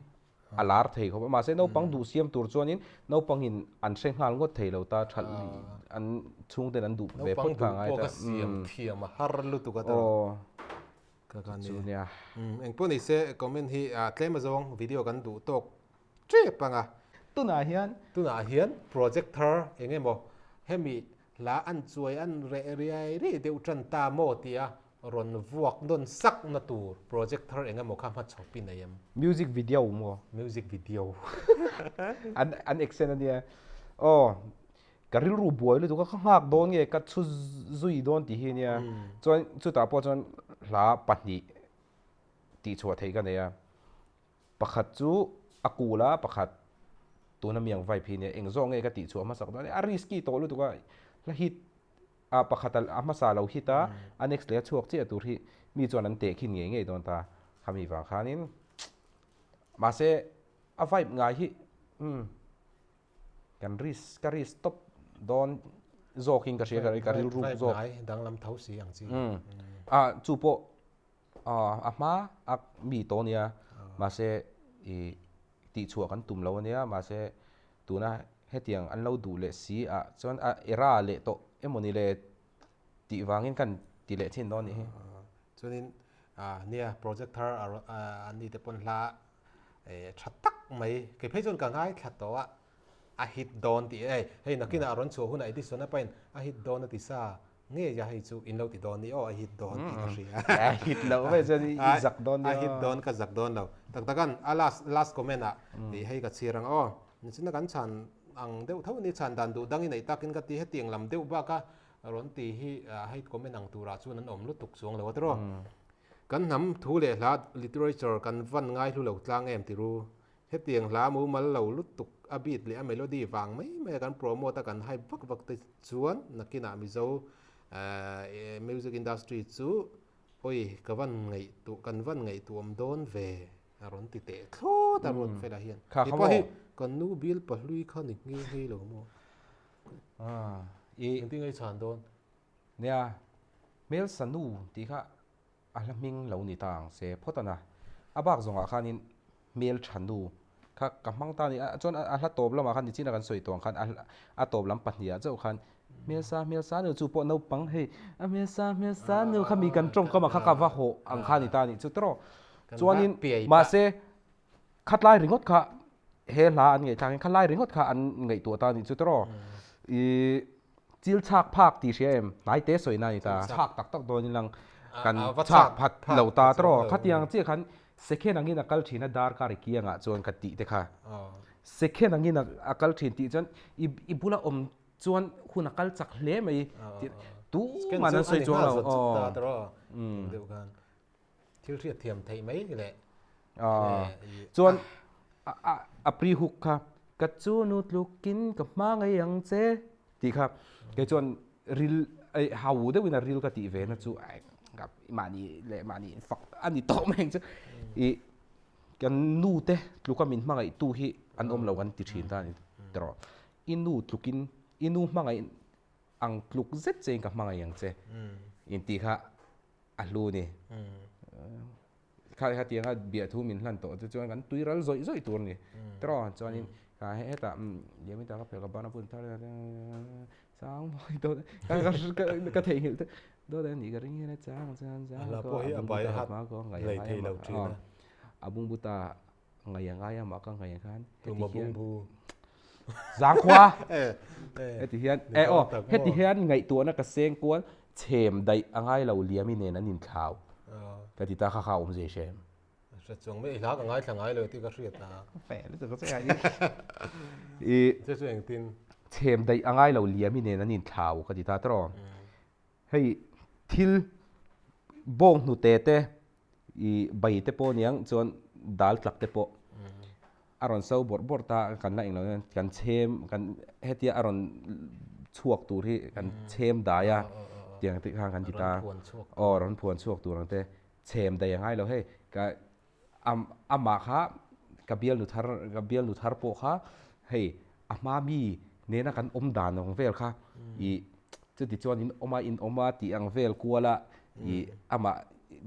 a lar thei khawp a, mahse naupang duh siam tur chuanin naupangin an hre nghal ngawt thei lo ta thalh an chhungten an duh ve phawt kha a ngai ta. Naupang duh pawh ka siam thiam a har lutuk a tawrh. Ka ka nia. Engpawh ni se comment hi tlem azawng video kan duh tawk tep ang a. Tunah hian. Tunah hian project thar eng emaw hemi hla an chuai an reh riai riai deuh tan ta maw tia rawn vuak nawn sak na tur project thar eng emaw kha hmachhawp i nei em? Music video maw? Music video. An an accent a nia. Aw ka rilru buai lutuk a ka nghak dawn nge ka chhu zui dawn tih hi a nia. Chuan chutah pawh chuan hla pahnih tihchhuah theih ka nei a. Pakhat chu a kul a, pakhat tuna mi ang vibe hi nia, eng zawk nge ka tih chhuah hmasak dawn a risky tawh lutuk a, hla hit ah pakhat a hmasa lo hit a, a next leh a chhuak chiah tur hi mi chuan an teh khin ngei ngei dawn ta, khami vang khanin mahse a vibe ngai hi umm kan risk ka risk tawp dawn zawkin ka hria ka rilru zawk. Vibe ngai danglam tho si ang chi. Umm ah chu pawh. Aw a hma a mi tawh ania mahse ih tihchhuah kan tum lo ania mahse tuna hetiang an lo duh leh si ah chuan a era leh tawh emawni le tih vangin kan ti leh thin dawn anih hi. Chuanin nia project thar an ni te pawn hla tha tak mai kei phei chuan ka ngaithla tawh a a hit dawn tih e hei nakinah a rawn chhuah hunah Edison a pain a hit dawn a ti sa ngei a hei chu in lo ti dawn ni aw a hit dawn tih ka hria a hit loh mai chuan i zak dawn nia a hit dawn ka zak dawn lo tak takan a last last comment ah tih hei ka chhir ang aw nichina kan chhan ang deuh tho ni chhan dan duh dang i neih takin ka ti hetiang lam deuh bak a rawn ti hi hei comment ang turah chuan an awm lutuk chuang lo a tiraw. Kan hnam thu leh hla literature kan van ngaihlu lo tlang em ti ru. Hetiang hla mumal lo lutuk a beat leh a melody vang mai mai a kan promote a kan hype vak vak te chuan nakinah Mizo music industry chu awi ka van ngaihtuah kan van ngaihtuah awm dawn ve a rawn ti teh thlawt a Ruatfela hian. Kha kha Hepa hi maw? kan nu bil pahlui kha ni nghe nghe lo maw? I Engtin nge i chhan dawn? Nia, hmelsa nu tih kha a hla hming lo ni ta ang se phawt a na. A bak zawngah khanin hmeltha nu kha ka hmang ta a ni. Chuan a hla tawp lamah khan nichina kan sawi tawh ang khan a a tawp lam pahnih ah chauh khan hmelsa hmelsa nu chu pawh naupang hei a hmelsa hmelsa nu kha mi kan tawngkam ah kha ka va hawh ang kha a ni ta a nih chu tawrh. Chuanin mahse khatlai ringawt kha he hla an ngaihthlak hian khalai ringawt kha an ngaihtuah ta a nih chu tawrh. Ih Chil chhak phak tih hria em? Hnai te sawi na a ni ta. Chhak tak tak dawn in lang kan chhak phat lo ta tawh. Khatiang chiah khan second angin a kal thin a darkar i kiangah chuan ka tih te kha. Second angin a kal thin tih chuan i bula awm chuan hun a kal chak hle mai tih tumah an sawi chuang lo. Thil hriat thiam theih mai leh Chuan a pre hook kha ka chu nu tlukin ka hma ngei ang che tih kha kei chuan ril hau deuhin a ril ka tih ve na chu mahni leh mahni fak a ni tawh mai ang chu i kan nu te tluka min hmangaih tu hi an awm lo kan ti thin ta a ni tawh i nu tlukin i nu hmangaih ang tluk zet chein ka hmangaih ang che intih kha a hlu ni. Kha hetianga biahthu min hlan tawh te chuan kan tui ral zawih zawih tur a ni. Tiraw chuanin kha hetah Liamin ta ka phel ka ban a bun thar sang mawi dawt ka theihnghilh te dawt a nih ka ring hian a chang chuan A hla pawh hi a bai hat lei thei lo thin a. A bungbu ta Ngaih a ngai a mah ka ngaih khan heti hian Zangkhua heti hian e aw heti hian ngaihtuahna ka seng kual chhem daih a ngai lo Liami nen an inthlau ka ti ta kha kha awm zei hrem. Hre chuang mai i hla ka ngaithla ngai lo tih ka hriat a. Fel lutuk a che ai i. Che chu engtin? Chhem daih a ngai lo Liami nen an inthlau ka ti ta tawh. Hei thil bawng hnute te i bai te pawh aniang chuan dal tlak te pawh a rawn so bawrh bawrh ta kan la englo hian kan chhem kan hetia a rawn chhuak tur hi kan chhem dai a tiang te khan kan ti ta aw rawn phuan chhuak tur ang te chhem dai a ngai lo hei ka Amah kha ka bialnu thar ka bialnu thar pawh kha hei a hma mi nena kan awm dan ang vel kha ih chuti chuan in awm a in awm a tih ang vel kual a ih amah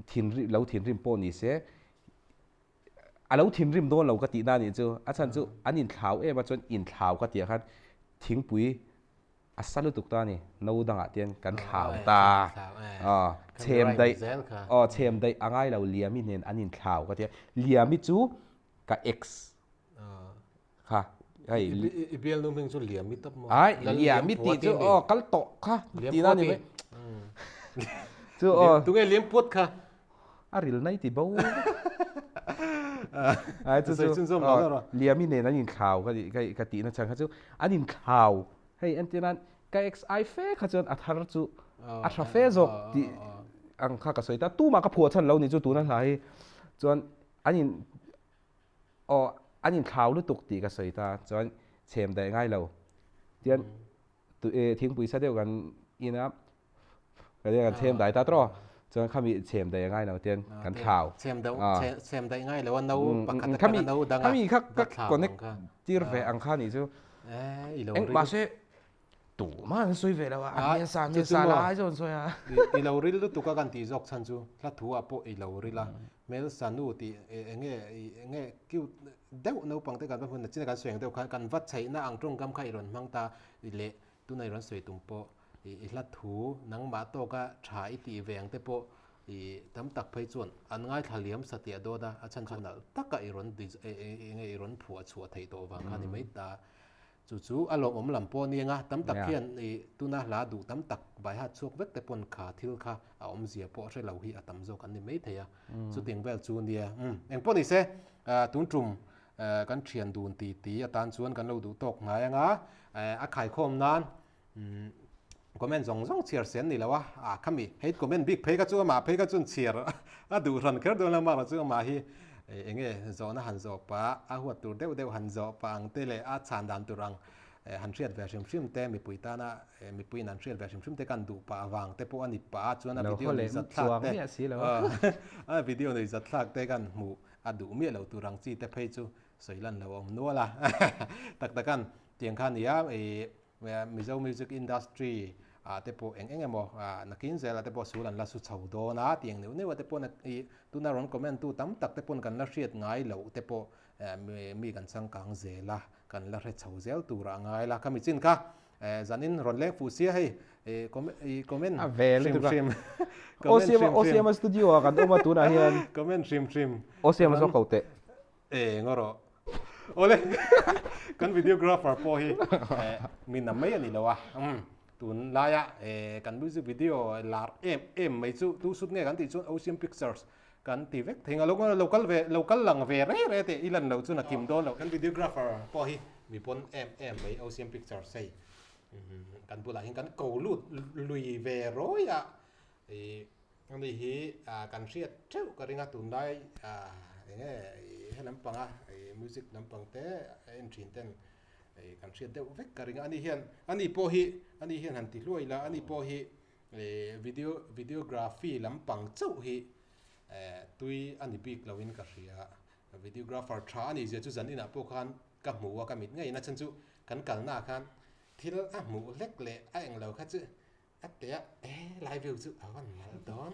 thinrim lo thinrim pawh ni se a lo thinrim dawn lo ka tihna anih chu a chhan chu an inthlau em a chuan inthlau ka tih ah khan thingpui A sa lutuk ta a ni, no dangah tian kan thlau ta. Aw, chhem daih, aw chhem daih a ngai lo Liami nen an inthlau ka ti a. Liami chu ka ex kha, hei. I bialnu hming chu Liami tawp maw? Ai, Liami tih chu aw kal tawh kha tihna a ni mai. Chu aw. Tunge Liam puat kha? A ril nai ti bo. Ai chu chu Liami nen an inthlau ka ti ka tihna chhan kha chu an inthlau hei entir nan ka ex ai fe kha chuan a thar chu a tha fe zawk tih ang kha ka sawi ta tumah ka phuah chhan lo ni chu tuna hla hi chuan an in aw an inthlau lutuk tih ka sawi ta chuan chhem daih ngai lo tian thingpui sa deuh kan in a Ka tia kan chhem dai ta tawh chuan khami chhem dai ngai lo tian kan thlau. Chhem deuh chhem dai ngai lo a no pakhat atanga no danga khami kha ka connect tir ve ang kha nih chu. I lo ril. Mahse tumah an sawi ve lo a, a hmel sa hmel sa lai chu an sawi a. I lo ril lutuk a kan tih zawk chhan chu hla thu ah pawh i lo ril a, hmel sa nu tih enge enge cute deuh naupang te kan va hmun a chin a kan sawi ang deuh khan kan va chheihna ang tawngkam kha i rawn hmang ta leh tuna i rawn sawi tum pawh I hla thu nangmah tawka tha i tih ve ang te pawh i tam tak phei chuan an ngaithla liam satliah dawt a, a chhan chu nalh taka i rawn enge i rawn phuah chhuah theih tawh vang kha ni mai ta. Chu chu a lawmawm lam pawh a ni anga tam tak hian i tuna hla duh tam tak baihat chhuak vek te pawn kha thil kha a awmzia pawh hre lo hi a tam zawk an ni mai thei a. Chutiang vel chu nia. Eng pawh ni se tun tum kan thian dun ti ti atan chuan kan lo duh tawk ngai anga a khaikhawm nan. Comment zawng zawng chhiar sen ni lo a, ah khami hate comment bik phei kha chu amah phei kha chuan chhiar a duh hran kher dawn lo amaherawh chu amah hi eng nge zawhna han zawh pah a huat tur deuh deuh han zawh pah ang te leh a chhan dan tur ang han hriat ve hrim hrim te mipui tana mipuiin an hriat ve hrim hrim te kan duh pah avang te pawh a ni pah a chuan a video nuih zat thlak te a video nuih zat thlak te kan hmuh a duh miah lo tur ang chi te phei chu sawi lan lo a awm nual a tak takan tiang kha nia ih Mizo music industry ah te pawh eng eng emaw nakin zelah te pawh sul an la su chho dawn a tih ang neuh neuh ah te pawh ih tuna rawn comment tu tam tak te pawn kan la hriat ngai loh te pawh mi kan changkang zel a kan la hre chho zel tur ah ngai la khami chin kha zanin rawn leng fuh sia hei ih comment hrim hrim comment hrim hrim Osiama studio ah kan awm a tunah hian comment hrim hrim Osiama zawk ko teh. Eng erawh awle kan videographer pawh hi mi na mai a ni lo a tun laia kan music video lar em em mai chu tu sut nge kan tih chuan Ocean Pictures kan ti vek thei ang a lo kal ve lo kal lang ve re re teh i lan loh chuan a kim dawn loh kan videographer pawh hi mi pawn em em mai Ocean Pictures hei kan bulah hian kan ko lut lui ve rawi a Ih ani hi kan hriat theuh ka ring a tunlai eng nge ih he lampanga ih music lampang te a en thin ten ih kan hriat deuh vek ka ring a ani hian ani pawh hi ani hian han ti hluai la ani pawh hi ih video videography lampang chauh hi eh tui a ni bik lo in ka hria videographer tha a nih zia chu zan inah pawh khan ka hmu a ka mit ngeiin a chhan chu kan kalna ah khan thil a hmuh hlek leh a englo kha chu A ti a, e lai view chu a van nalh dawn.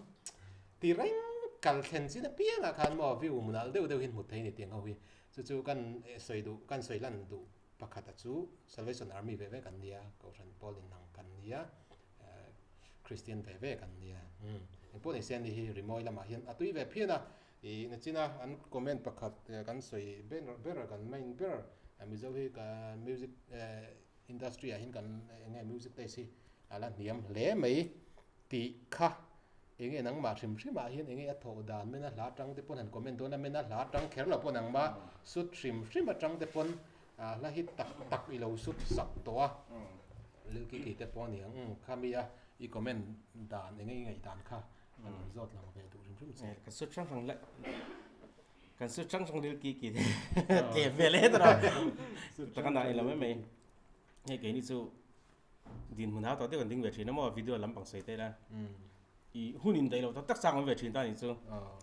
Ti reng kal thlen chin apiangah khan maw view nalh deuh deuh hi hmu thei a ni tiang ho hi. Chu chu kan sawi duh, kan sawi lan duh pakhat a chu Salvation Army ve ve kan nia, Kohhran pawl inang kan nia, Kristian ve ve kan nia. Engpawh ni se ani hi rimawi lamah hian a tui ve phian a, ih nachina an comment pakhat kan sawi ber ber kan main ber Mizo hi kan music Industry ah hian kan eng nge music taste hi a la hniam hle mai tih kha eng nge nangmah hrim hrim ah hian eng nge a thawh dan mena hla atang te pawn han comment dawn a mena hla atang kher lo pawh nangmah sut hrim hrim atang te pawn ah hla hi tak tak i lo sut sak tawh a lil ki ki te pawh a ni ang khami a i comment dan eng nge i ngaih dan kha ka lo zawt lang ve duh hrim hrim che. Ka sut hrang hrang la Kan su hrang hrang lil ki ki tlem vel e tawh tak a na ilo mai mai hei keini chu dinhmun hau tawh deuh kan ding ve thin a maw video lampang sawi te ila i hun in daih loh tak tak chang awm ve thin ta ni chu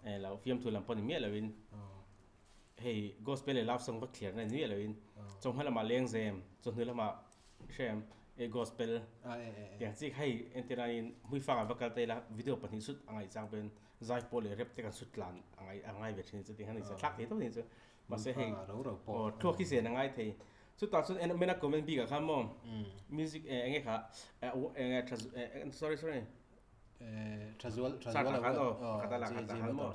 eh lo fiamthu lam pawh ni miah loin hei gospel leh love song vak thliar na ni miah loin chawhma lamah lengzem chawhnu lamah hrem e gospel tiang chi kha hei entirnain hmuifangah va kal ta ila video pahnih sut a ngaih chang pawhin Zai pawh leh rep te kan sut tlan a ngai a ngai ve thin chu tih han insa thlak thei tawp ni chu mahse hei aw thluak hi zen a ngai thei chutah chuan en mena comment bik ah khan maw music eh enge kha enge tha sorry sorry tha zual tha zual khan aw pakhat a lak khat ah khan maw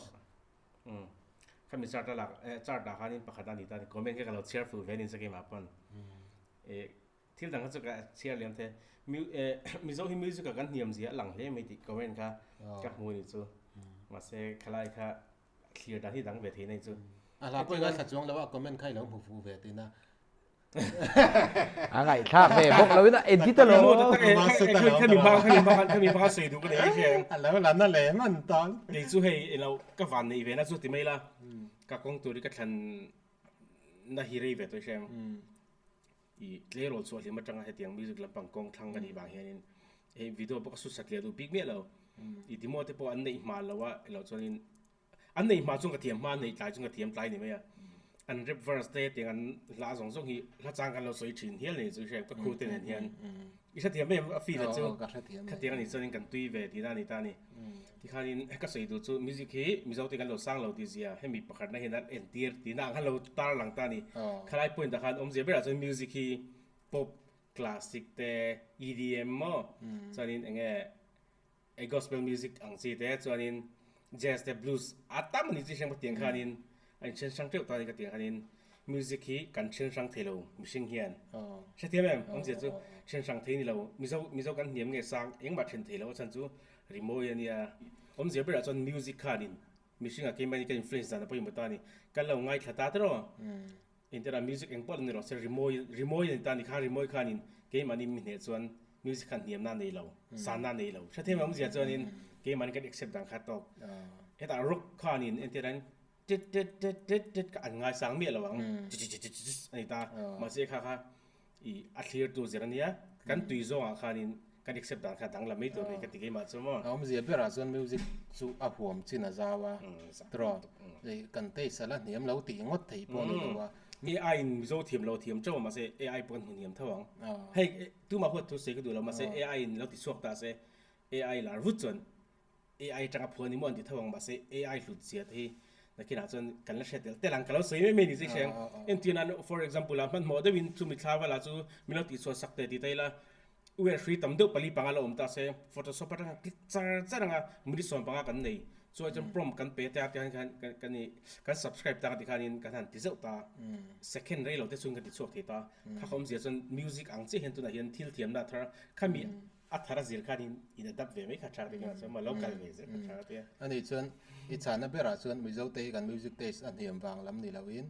khami chart a lak chart ah khanin pakhat a ni ta comment kha ka lo chhiar fuh ve ni chu keimah pawn eh Thil dang kha chu ka chhiar liam the. Mizo hi music ah kan hniam zia a lang hle mai tih comment kha ka hmu ni chu. Mahse khalai kha thlir dan hi dang ve thei nai chu. A hla pawh i ngaithla chuang lo a comment kha i lo hmu fuh ve tihna. A ngaihthlak ve bawk lo in a edit a lo. Khami hma khami hma khan khami hma khan sawi duh ka nei a hria. A lo la na leh hman tan. Kei chu hei ilo ka van neih ve na chu ti mai la. Ka kawng tur hi ka thlan na hi rei ve tawh i hria ang. I tleirawl chhuah hlim atanga hetiang music lampang kawng thlang ka nih vang hianin hei video pawh ka sut sat leh duh bik miah lo. I demo te pawh an neih hma lo a ilo chuanin an neih hma chuan ka thiam hma an neih tlai chuan ka thiam tlai ni mai a. An rap verse te hetiang an hla zawng zawng hi hla chang kan lo sawi thin hial nei chu i hria ka crew te nen hian i hrethiam em a feel a chu khatiang anih chuanin kan tui ve tihna a ni ta a ni. Tikhanin ka sawi duh chu music hi Mizo te kan lo sang lo tih zia hemi pakhatna hian an entir tihna ang khan lo tar lang ta a ni. Khalai point ah khan awmzia berah chuan music hi pop, classic te, EDM maw chuanin eng nge gospel music ang chi te chuanin jazz te blues a tam a ni chi hrang tiang khanin a inthen hrang teuh ta a ni ka tiang khanin music hi kan then hrang thei lo mihring hian hrethiam em awmzia chu then hrang thei ni lo Mizo Mizo kan hniam nge sang engmah then thei lo a chhan chu Rimawi a nia. Awmzia berah chuan music khanin mihringah keimahni ka influence dan a pawimawh ta a ni. Kan lo ngaithla ta tawh. Engtirah music eng pawh ni rawh se rimawi rimawi a ni ta a ni kha rimawi khanin keimahni mi hneh chuan Music khan hniamna a nei lo, sanna a nei lo. Hrethiam awmzia chuanin keimahni kan accept dan kha tawk. Hetah rock khanin entirah tit tit tit tit tit kha an ngaisang miah lo ang, chi chi chi chi chi a ni ta. Mahse kha kha i a thlirtu zir a nia, kan tui zawngah khanin kan accept dan kha danglam mai tur a ni ka ti keimah chu maw. A awmzia berah chuan music chu a huam chin a zau a, tiraw? Kan taste a la hniam lo tih ngawt thei pawh a ni lo a. AI in Mizo thiam lo thiam teuh a mahse AI pawh kan hmu hniam tho ang. Hei tumah huat thu sawi ka duh lo mahse AI in lo ti chhuak ta se AI lar vut chuan AI atanga phuan ni maw an ti tho ang mahse AI hlut zia te hi nakinah chuan kan la hre tel tel ang ka lo sawi mai mai ni chu hreng. Entir nan for example ah hmanhmawh deuhin chumi thla vala chu min lo tihchhuah sak teh ti ta ila Uer hrui tam deuh pali panga la awm ta se, Photoshop atanga click char char anga minute 15 kan nei. Chuai chuan prompt kan pe te a tiang khan kan i kan subscribe ta ti khanin kan han ti zeuh ta. Second rei lo te chhung kan ti chhuak thei ta. Kha ka awmzia chuan music ang chiah hian tunah hian thil thiamna a thar a, khami a thar a zir khanin in adapt ve mai kha tha ka ti khan chuan ma lo kal ve zel kha tha ka ti a. Ani chuan i chhana berah chuan Mizo te hi kan music taste a hniam vang lam ni loin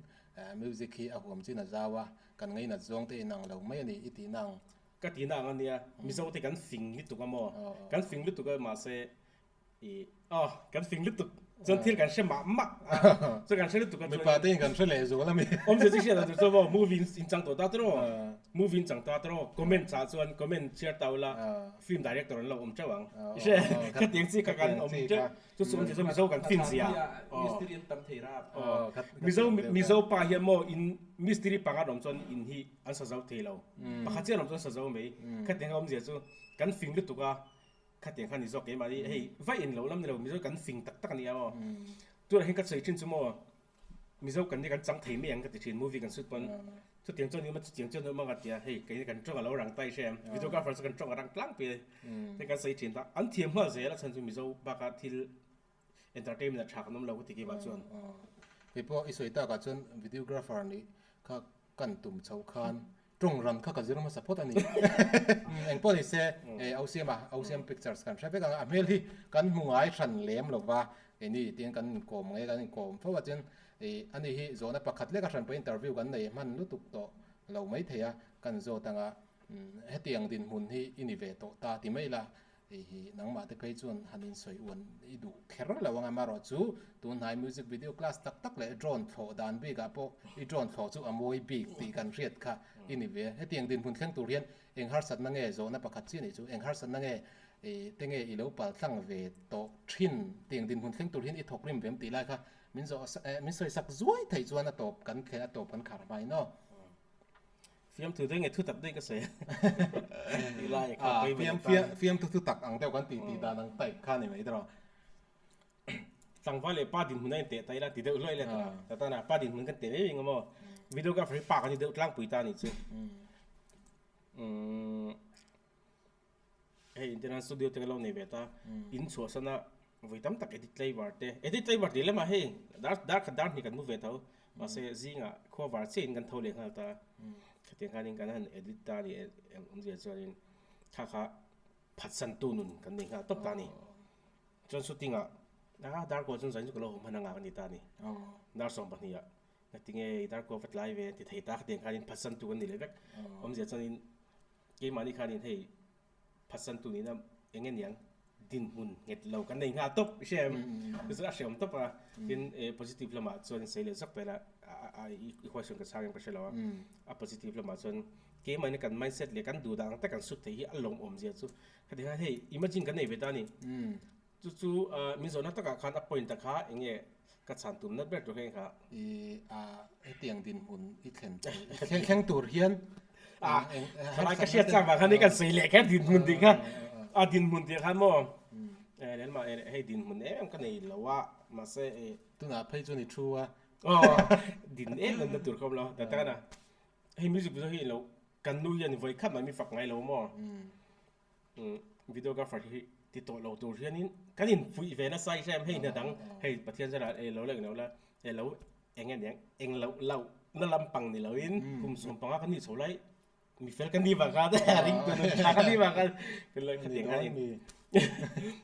music hi a huam chin a zau a, kan ngainat zawng te inang lo mai a ni i tihna ang. Ka tihna ang a nia, Mizo te kan fing lutuk a maw? Kan fing lutuk a mahse i aw kan fing lutuk chuan thil kan hre mah mah a, chuan kan hre lutuk a chuan Mipa te in kan hre leh zual a mi. Awmzia chu hriat tur chuan maw movie in chang tawh ta tawh maw? Movie in chang ta tawh comment chah chuan comment chhiar ta ula film director an lo awm teuh ang. I hre khatiang chi kha kan awm teuh chu chu awmzia chuan Mizo kan fin zia. Mistiri an tam thei rap. Mizo Mizo pa hian maw in mistiri panga an awm chuan in hi an sa zo thei lo. Pakhat chiah an awm chuan sa zo mai. Khatiang kha awmzia chu kan fing lutuk a, khatiang kha ni zawk keimahni hei vaih in lo lam ni lo Mizo kan fing tak tak a ni a aw. Tunah hian ka sawi thin chu maw Mizo kan ni kan chang thei mai ang ka ti thin movie kan shoot pawn chutiang chuan ni awm a chutiang chuan ni awm a ka ti a hei keini kan tawng a lo rang ta i hre em videographer chu kan tawng a rang tlangpui a ni kan sawi thin ta an thiam nghal zel a chhan chu Mizo bakah thil Entertainment a tha kan awm lo ka ti keimah chuan. Kei pawh i sawi takah chuan videographer nih kha kan tum chhoh khan tawng ran kha ka zir hmasa phawt a ni. Engpawh ni se Ausiam a, Ausiam Pictures kan hre vek ang a, a hmel hi kan hmu ngai hran lem lo va, keini tiin kan inkawm nge kan inkawm fo a chuan ani hi zawhna pakhat lek a hran pawh interview kan nei hman lutuk tawh lo maithei a, kan zawt ang a, hetiang dinhmun hi i ni ve tawh ta ti mai la, Hei hi nangmah te phei chuan han insawi uan i duh kher lo ang amarawh chu tunhnai music video class tak tak leh drone thlawh dan bikah pawh i drone thlawh chu a mawi bik tih kan hriat kha i ni ve. Hetiang dinhmun thleng tur hian eng harsatna nge zawhna pakhat chi anih chu eng harsatna nge te nge i lo paltlang ve tawh thin tiang dinhmun thleng tur hian i thawk rim vem tih lai kha min zawh min sawi sak zuai theih chuan a tawp kan thleh a tawp kan khar hmai naw. Fiamthu te nge thutak daih ka sawi a tih lai kha ah, fiam fiam fiamthu thutak ang deuh kan tih tih dan ang type kha ni mai tawh. Tlangval leh pa dinhmun a inteh ta ila ti deuh hluai let a ta tana pa dinhmun kan teh mai mai ang maw videographer hi pa kan ni deuh tlangpui ta nih chu. Umm Hei internet studio te ka lo nei ve ta, in chhuahsan a vawi tam tak edit tlaivar te, edit tlaivar tih lemah hei dar dar khat dar hnih kan mu ve tho, mahse zingah khua var chiahin kan tho leh nghal ta, khatiang khanin kan han edit ta a ni awmzia chuanin kha kha phatsan tu nun kan nei nghal tawp ta a ni. Chuan shooting ah a dar kuah chuan zain chu ka lo haw hman anga ka ni ta a ni, dar 12 ah ngatinge i dar kuah va tlai ve an ti thei ta khatiang khanin phatsan tu kan ni leh vek, awmzia chuanin Keimahni khanin hei phatsan tu nihna eng nge niang dinhmun nghet lo kan nei nghal tawp i hria em? Chu chu a hreawm tawp a, tin positive lamah chuan sawi leh zawk ta ila i question ka chhang em ka hre lo a, a positive lamah chuan keimahni kan mindset leh kan duh dan ang tak kan sut theih hi a lawmawm zia chu khati khan hei imagine kan nei ve ta a ni. Chu chu min zawhna takah khan a point a kha eng nge ka chhan tumna ber tur kha eng kha? I a hetiang dinhmun i thlen tur i thleng thleng tur hian A thalai ka hriat chang vang khan i kan sawi leh kher dinhmun tih kha a dinhmun tih khan maw lehlamah hei dinhmun em em ka nei lo a mahse i Tunah phei chuan i thu a. Aw din em em na tur kha awm lo ta tak a na hei music video hi ilo kan nu hian vawi khat mah mi fak ngai lo maw? Videographer hi ti tawh lo tur hianin kan infuih ve nasa i hrem hei hna dang hei Pathian zara e lo la englo la e lo eng nge niang eng loh loh na lampang ni loin kum 15 kan nih chho lai mi fel kan nih vang khan ring tu nun tha kan nih vang khan kan lo khatiang khan in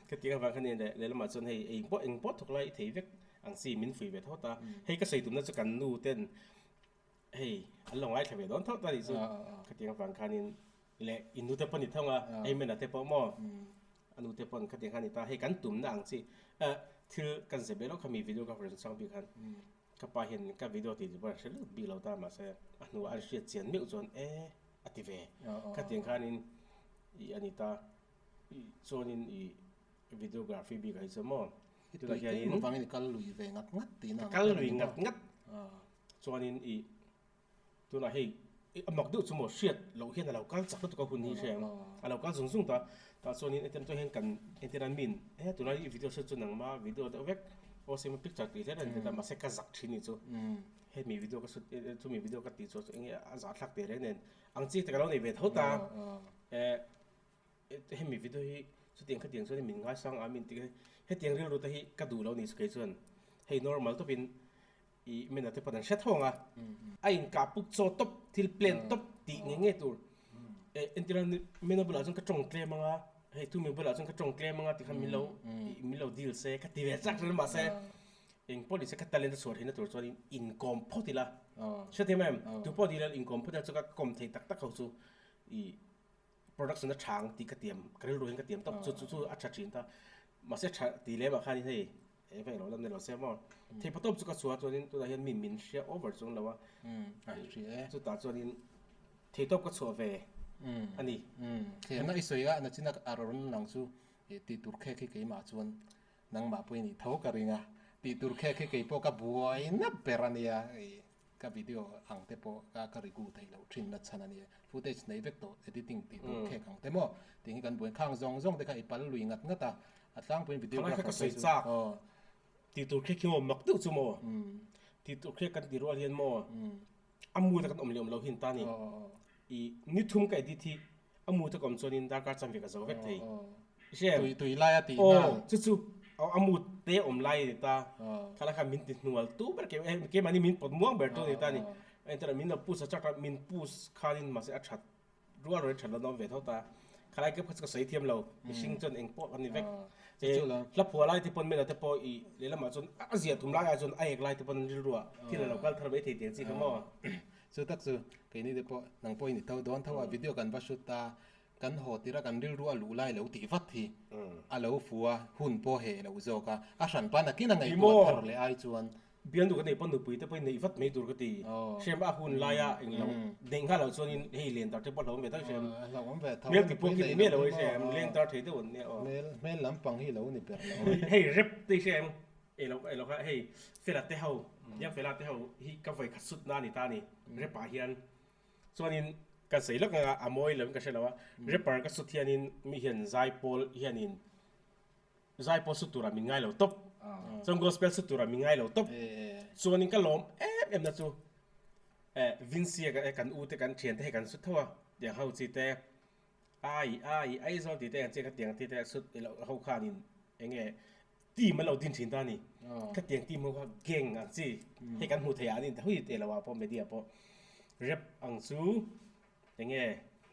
khatiang avang khan in lehlamah chuan hei eng pawh eng pawh thawk lai i thei vek ang chi min fuih ve tho ta hei ka sawi tumna chu kan nu ten hei an lo ngaithla ve dawn tho ta nih chu khatiang avang khanin. Leh in nute pawh ni thung a, Amen-a te pawh maw? A nute pawn khatiang kha a ni ta, hei kan tumna ang chi thil kan zep leh lawk kha mi videographer chu chang bik khan ka pa hian ka video tih pawh an hre lut bik lo ta mahse a hnuah an hriat chian meuh chuan e a ti ve khatiang khanin ih a ni ta chuanin ih videography bik ah hi chuan maw tunah hianin i kal lui ve ngat ngat tihna ka kal lui ngat ngat chuanin ih Tunah hei a mak deuh chu maw hriat loh hian a lo kal chak lutuk a hun hi hria ang a lo kal zung zung ta tah chuanin entir chuan hian kan entir a min he tunlai i video hriat chu nangma video deuh vek aw sema picture tih hlet a ni ta mahse ka zak thin ni chu hemi video ka shoot chumi video ka tih chuan enge a zah thlak teh reng nen ang chi te ka lo nei ve tho ta eh hemi video hi chutiang khatiang chuan min ngaisang a min tih hetiang rilru te hi ka duh lo ni chu kei chuan hei normal tawpin I mena te pawn an hre thawng a, a inkah puk chaw tawp, thil plan tawp tih ngei ngei tur. Entir a mena bulah chuan ka tawng tlem ang a, hei tu mi bulah chuan ka tawng tlem ang a tikhan min lo min lo deal se ka ti ve chak zel mahse eng pawh ni se ka talent a chhuah theihna tur chuan inkawm phawt ila. Hrethiam em? Tu pawh deal a inkawm phawt ila chu ka kawm thei tak tak ho chu i production a tha ang tih ka tiam ka rilru hian ka tiam tawp chu chu chu a tha thin ta mahse tha ti lem ah khanin hei eng vek lo lam ni lo se maw thei patawp chu ka chhuah chuanin tunah hian mi min hria over chuang lo a chutah chuanin thei tawp ka chhuah ve a ni. Thlemna i sawi a nachin a rawn lang chu tih tur khek hi keimah chuan nangmah pawhin i tho ka ring a tih tur khek hi keipawh ka buai na ber a nia. Ka video ang te pawh ka ka regu theih loh thin na chhan a nia. Footage nei vek tawh editing tih tur khek ang te maw tih hi kan buai khang zawng zawng te kha i pal lui ngat ngat a, a tlangpuiin videographer phei chu aw. Tih tur khek hi maw mak deuh chu maw tih tur khek kan ti rual hian maw a mood a kan awm leh awm lo hin ta ni. I ni thum ka edit hi a mood a ka awm chuanin darkar chanve ka zo vek thei. I hria em? Tui tui lai a tih nghal. Aw chu chu a mood te awm lai a ni ta. Khalai khan min ti hnual tu ber ke keimahni min pawt muang ber tu a ni ta a ni. Engtin min lo push a chak a min push khanin mahse a that rual rual in that lo na awm ve tho ta. Khalai kep kha chu ka sawi thiam lo mihring chuan eng pawh a ni vek. Hla phuah lai te pawn mena te pawh i lehlamah chuan a ziah tum lai ah chuan a ek lai te pawn rilru ah thil a lo kal thar mai thei tiang chi kha maw. Chu tak chu keini te pawh nang pawhin i tho dawn tho a, video kan va shoot a, kan haw tir a, kan rilru a luh lai lo tih vat hi a lo fu a, hun pawh heh lo zawk a, a hran pa nakin a ngaihtuah thar leh ai chuan. Bialnu ka neih pawn nupui te pawhin neih vat mai tur ka ti. Hrem a hun laia eng lo neih nghal loh chuanin hei len tar te pawh hlauhawm ve tho hrem. Hlauhawm ve tho. Hmel ti pawh khi ni miah lo i hrem, leng tar thei deuh an nia aw. Hmel hmel lampang hi lo ni ber lo. Hei rep te i hrem. Elo elo kha hei Fela te ho Young Fela te ho hi ka vawi khat sut na a ni ta a ni rapper hian chuanin ka zei lawk anga a mawi lo in ka hre lo a rapper ka sut hianin mi hian zaipawl hianin zaipawl sut turah min ngai lo tawp chuan gospel sut turah min ngai lo tawp chuanin ka lawm em em na chu eh Vincy a kan u te kan thian te hei kan sut tho a tiang ho chi te ai ai Aizawl tih te ang chi kha tiang te te sut ilo ho khanin enge Team an lo din thin ta a ni. Khatiang team ho kha gang ang chi hei kan hmuh theih ah an in hui teh lo ah pawh media pawh rep ang chu enge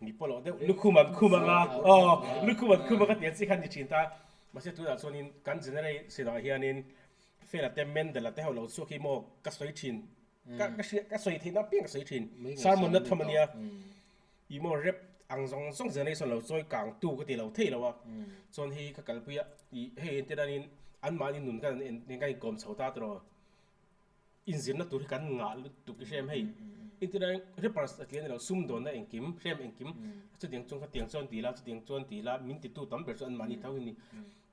mi pawlawh deuh lukhum an khum anga aw lukhum an khum anga tiang chi kha an ni thin ta. Mahse tunah chuanin kan generation ah hianin Fela te Mendel-a te ho lo chhuak hi maw ka sawi thin ka ka hria ka sawi theihna apiang ka sawi thin sermon na tham ania. I maw rep ang zawng zawng generation lo chawi kang tu ka ti lo thei lo a, chuan hei ka kalpui a, i hei entir danin anmahni nun kan an kan inkawm chho ta tawh inzirna tur hi kan ngah lutuk i hrem hei entir danin rappers a tlian ni lo sumdawnna engkim hrem engkim chutiang chuan khatiang chuan ti la chutiang chuan ti la min titu tam ber chu anmahni tho hi ni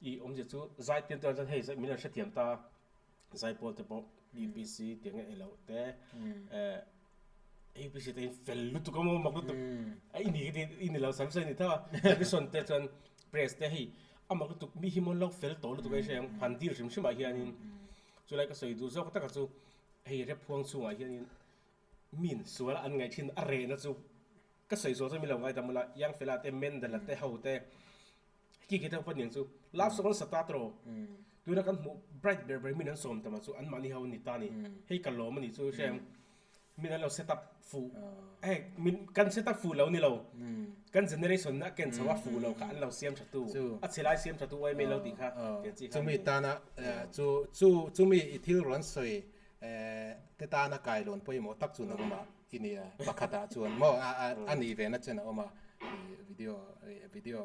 i awmzia chu zai tir chuan hei min rawn hrethiam ta Zaipawl te pawh UPC tih nge ilo te eh UPC te in fel lutuk a maw mak lutuk a i ni ka ti i ni lo sam sawi ni tho a Edison te chuan press te hei a mak lutuk mi hi maw lo fel tawh lutuk a i hria ang han deal hrim hrim ah hianin chulai ka sawi duh zawk taka chu hei rep huang chhungah hianin min sual an ngaih thin a rehna chu ka sawi zawh chuan min lo ngaidam ula Young Fella te Mendel-a te ho te Khi khi te pawh niang chu love song an sa ta tawh tuna kan hmuh bright ber ber min an sawm ta mah chu an mahni ho an ni ta ni hei ka lawm a ni chu hre min an lo set up fuh hei min kan set up fuh lo ni lo kan generation na ken chho a fuh lo kha an lo siam tha tu a chhe lai siam tha tu uai mai lo tih kha tiang chi kha chumi tana chu chu chumi i thil rawn sawi te tana kailawn pawimawh tak chu nangmah i nia pakhatah chuan maw a nih ve na chen a awm a. Video video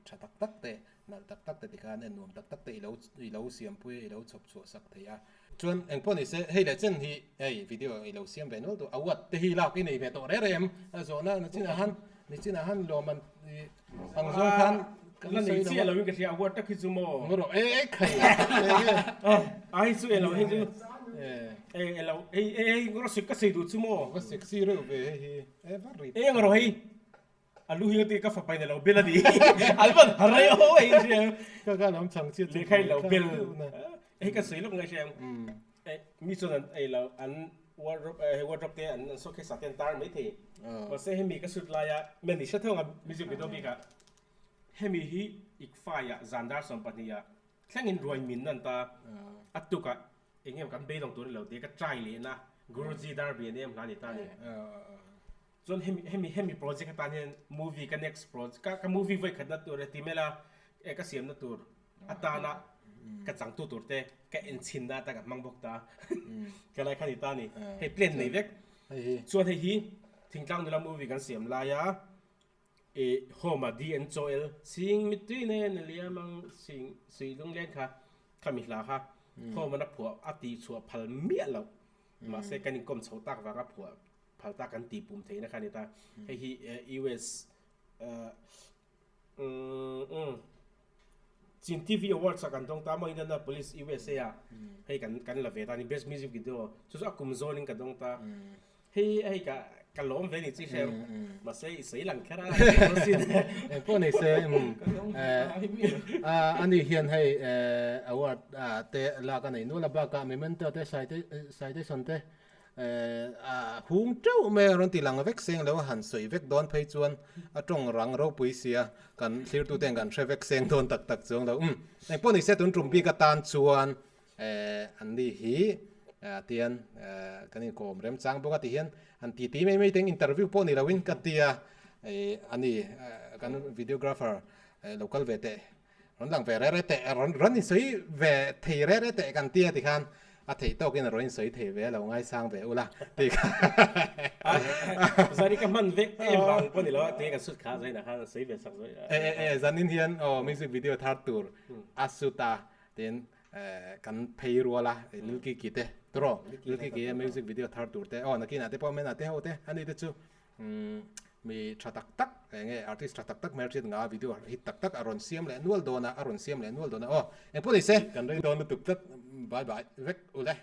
tha tak tak te nalh tak tak te tikhan en nuam tak tak te i lo i lo siampui a i lo chhawp chhuah sak thei a. Chuan eng pawh ni se hei leh chen hi hei video i lo siam ve nual tawh award te hi lak i nei ve tawh reng reng em a zawhna nichinah han nichinah han lawm an i ang zawng khan kan la nei chiah lo in ka hria award tak hi chu maw ngaw rawh e e khai a hei chu elo hei chu e elo hei hei ngaw rawh ka sawi duh chu maw ka sexy reuh ve hei hi e var ri e ngaw rawh hei A lu hi ka ti ka fapa in a lo bel a ni. An van har rei aw ei hria em. Ka ka lam chang chiat Lehkha in lo bel. Hei ka sawi lawk ngai hria em. Mi chuan an ei lo an wardrobe hei wardrobe te an showcase ah te an tar mai thei. Mahse hemi ka shoot laia mi an ni hre theuh ang a music video bik ah hemi hi ikfai ah zan dar 12 ah thlengin ruai min an ta a tuk ah eng nge kan beidawng tur ni lo tia ka try leh na Guruji dar bi an em hla ni ta ni. Chuan hemi hemi hemi project atan hian movie ka next project ka ka movie vawi khatna tur e ti mela e ka siamna tur atana ka changtu tur te ka enchhinna atan ka hmang bawk ta ka lai kha ni ta ni hei plan nei vek chuan hei hi thingtlang nula movie kan siam laia e home a di an chaw el sing mittui nen a liam ang sing sui lunglen kha khami hla kha home an a phuah a tih chhuah phal miah loh mahse kan inkawm chho tak vanga phuah phal tak kan tih pum theihna kha a ni ta. Hei hi US Chin TV Awards ah kan dawng ta maw Indianapolis USA ah hei kan kan la ve ta ni best music video chu chu a kum zawn in ka dawng ta. Hei hei ka ka lawm ve ni chi hrem mahse i sawi lang kher a Eng pawh ni se ani hian hei award te lak a nei nual a bakah memento te citation te A hung teuh mai a rawn ti lang vek seng lo a han sawi vek dawn phei chuan a tawng rang ropui sia kan thlirtu ten kan hre vek seng dawn tak tak chuang lo. Umm engpawh ni se tun tum bik atan chuan an ni hi tian kan inkawm remchang bawk a ti hian an titi mai mai teng interview pawh ni loin ka tia ani kan videographer lo kal ve teh. Rawn lang ve re re teh, rawn rawn insawi ve thei re re teh kan tia tikhan a theih tawkin a rawn insawi thei ve a lo ngaisang ve ula tih kha. Zani ka hman vek em vang pawh ni lo a, tunge kan shoot kha Zainah khan a sawi ve sak zawih a. E e e, zanin hian aw music video thar tur a shoot a tin kan phei rual a Lil Kiki te tawrh Lil Kiki a music video thar tur te aw nakinah te pawh Mena te ho te ani te chu Mi tha tak tak eng nge artist tha tak tak hmelhriat nga video hit tak tak a rawn siam leh nual dawn a, a rawn siam leh nual dawn a aw. Engpawh ni se kan rei dawn lutuk tlat bye bye vek ule.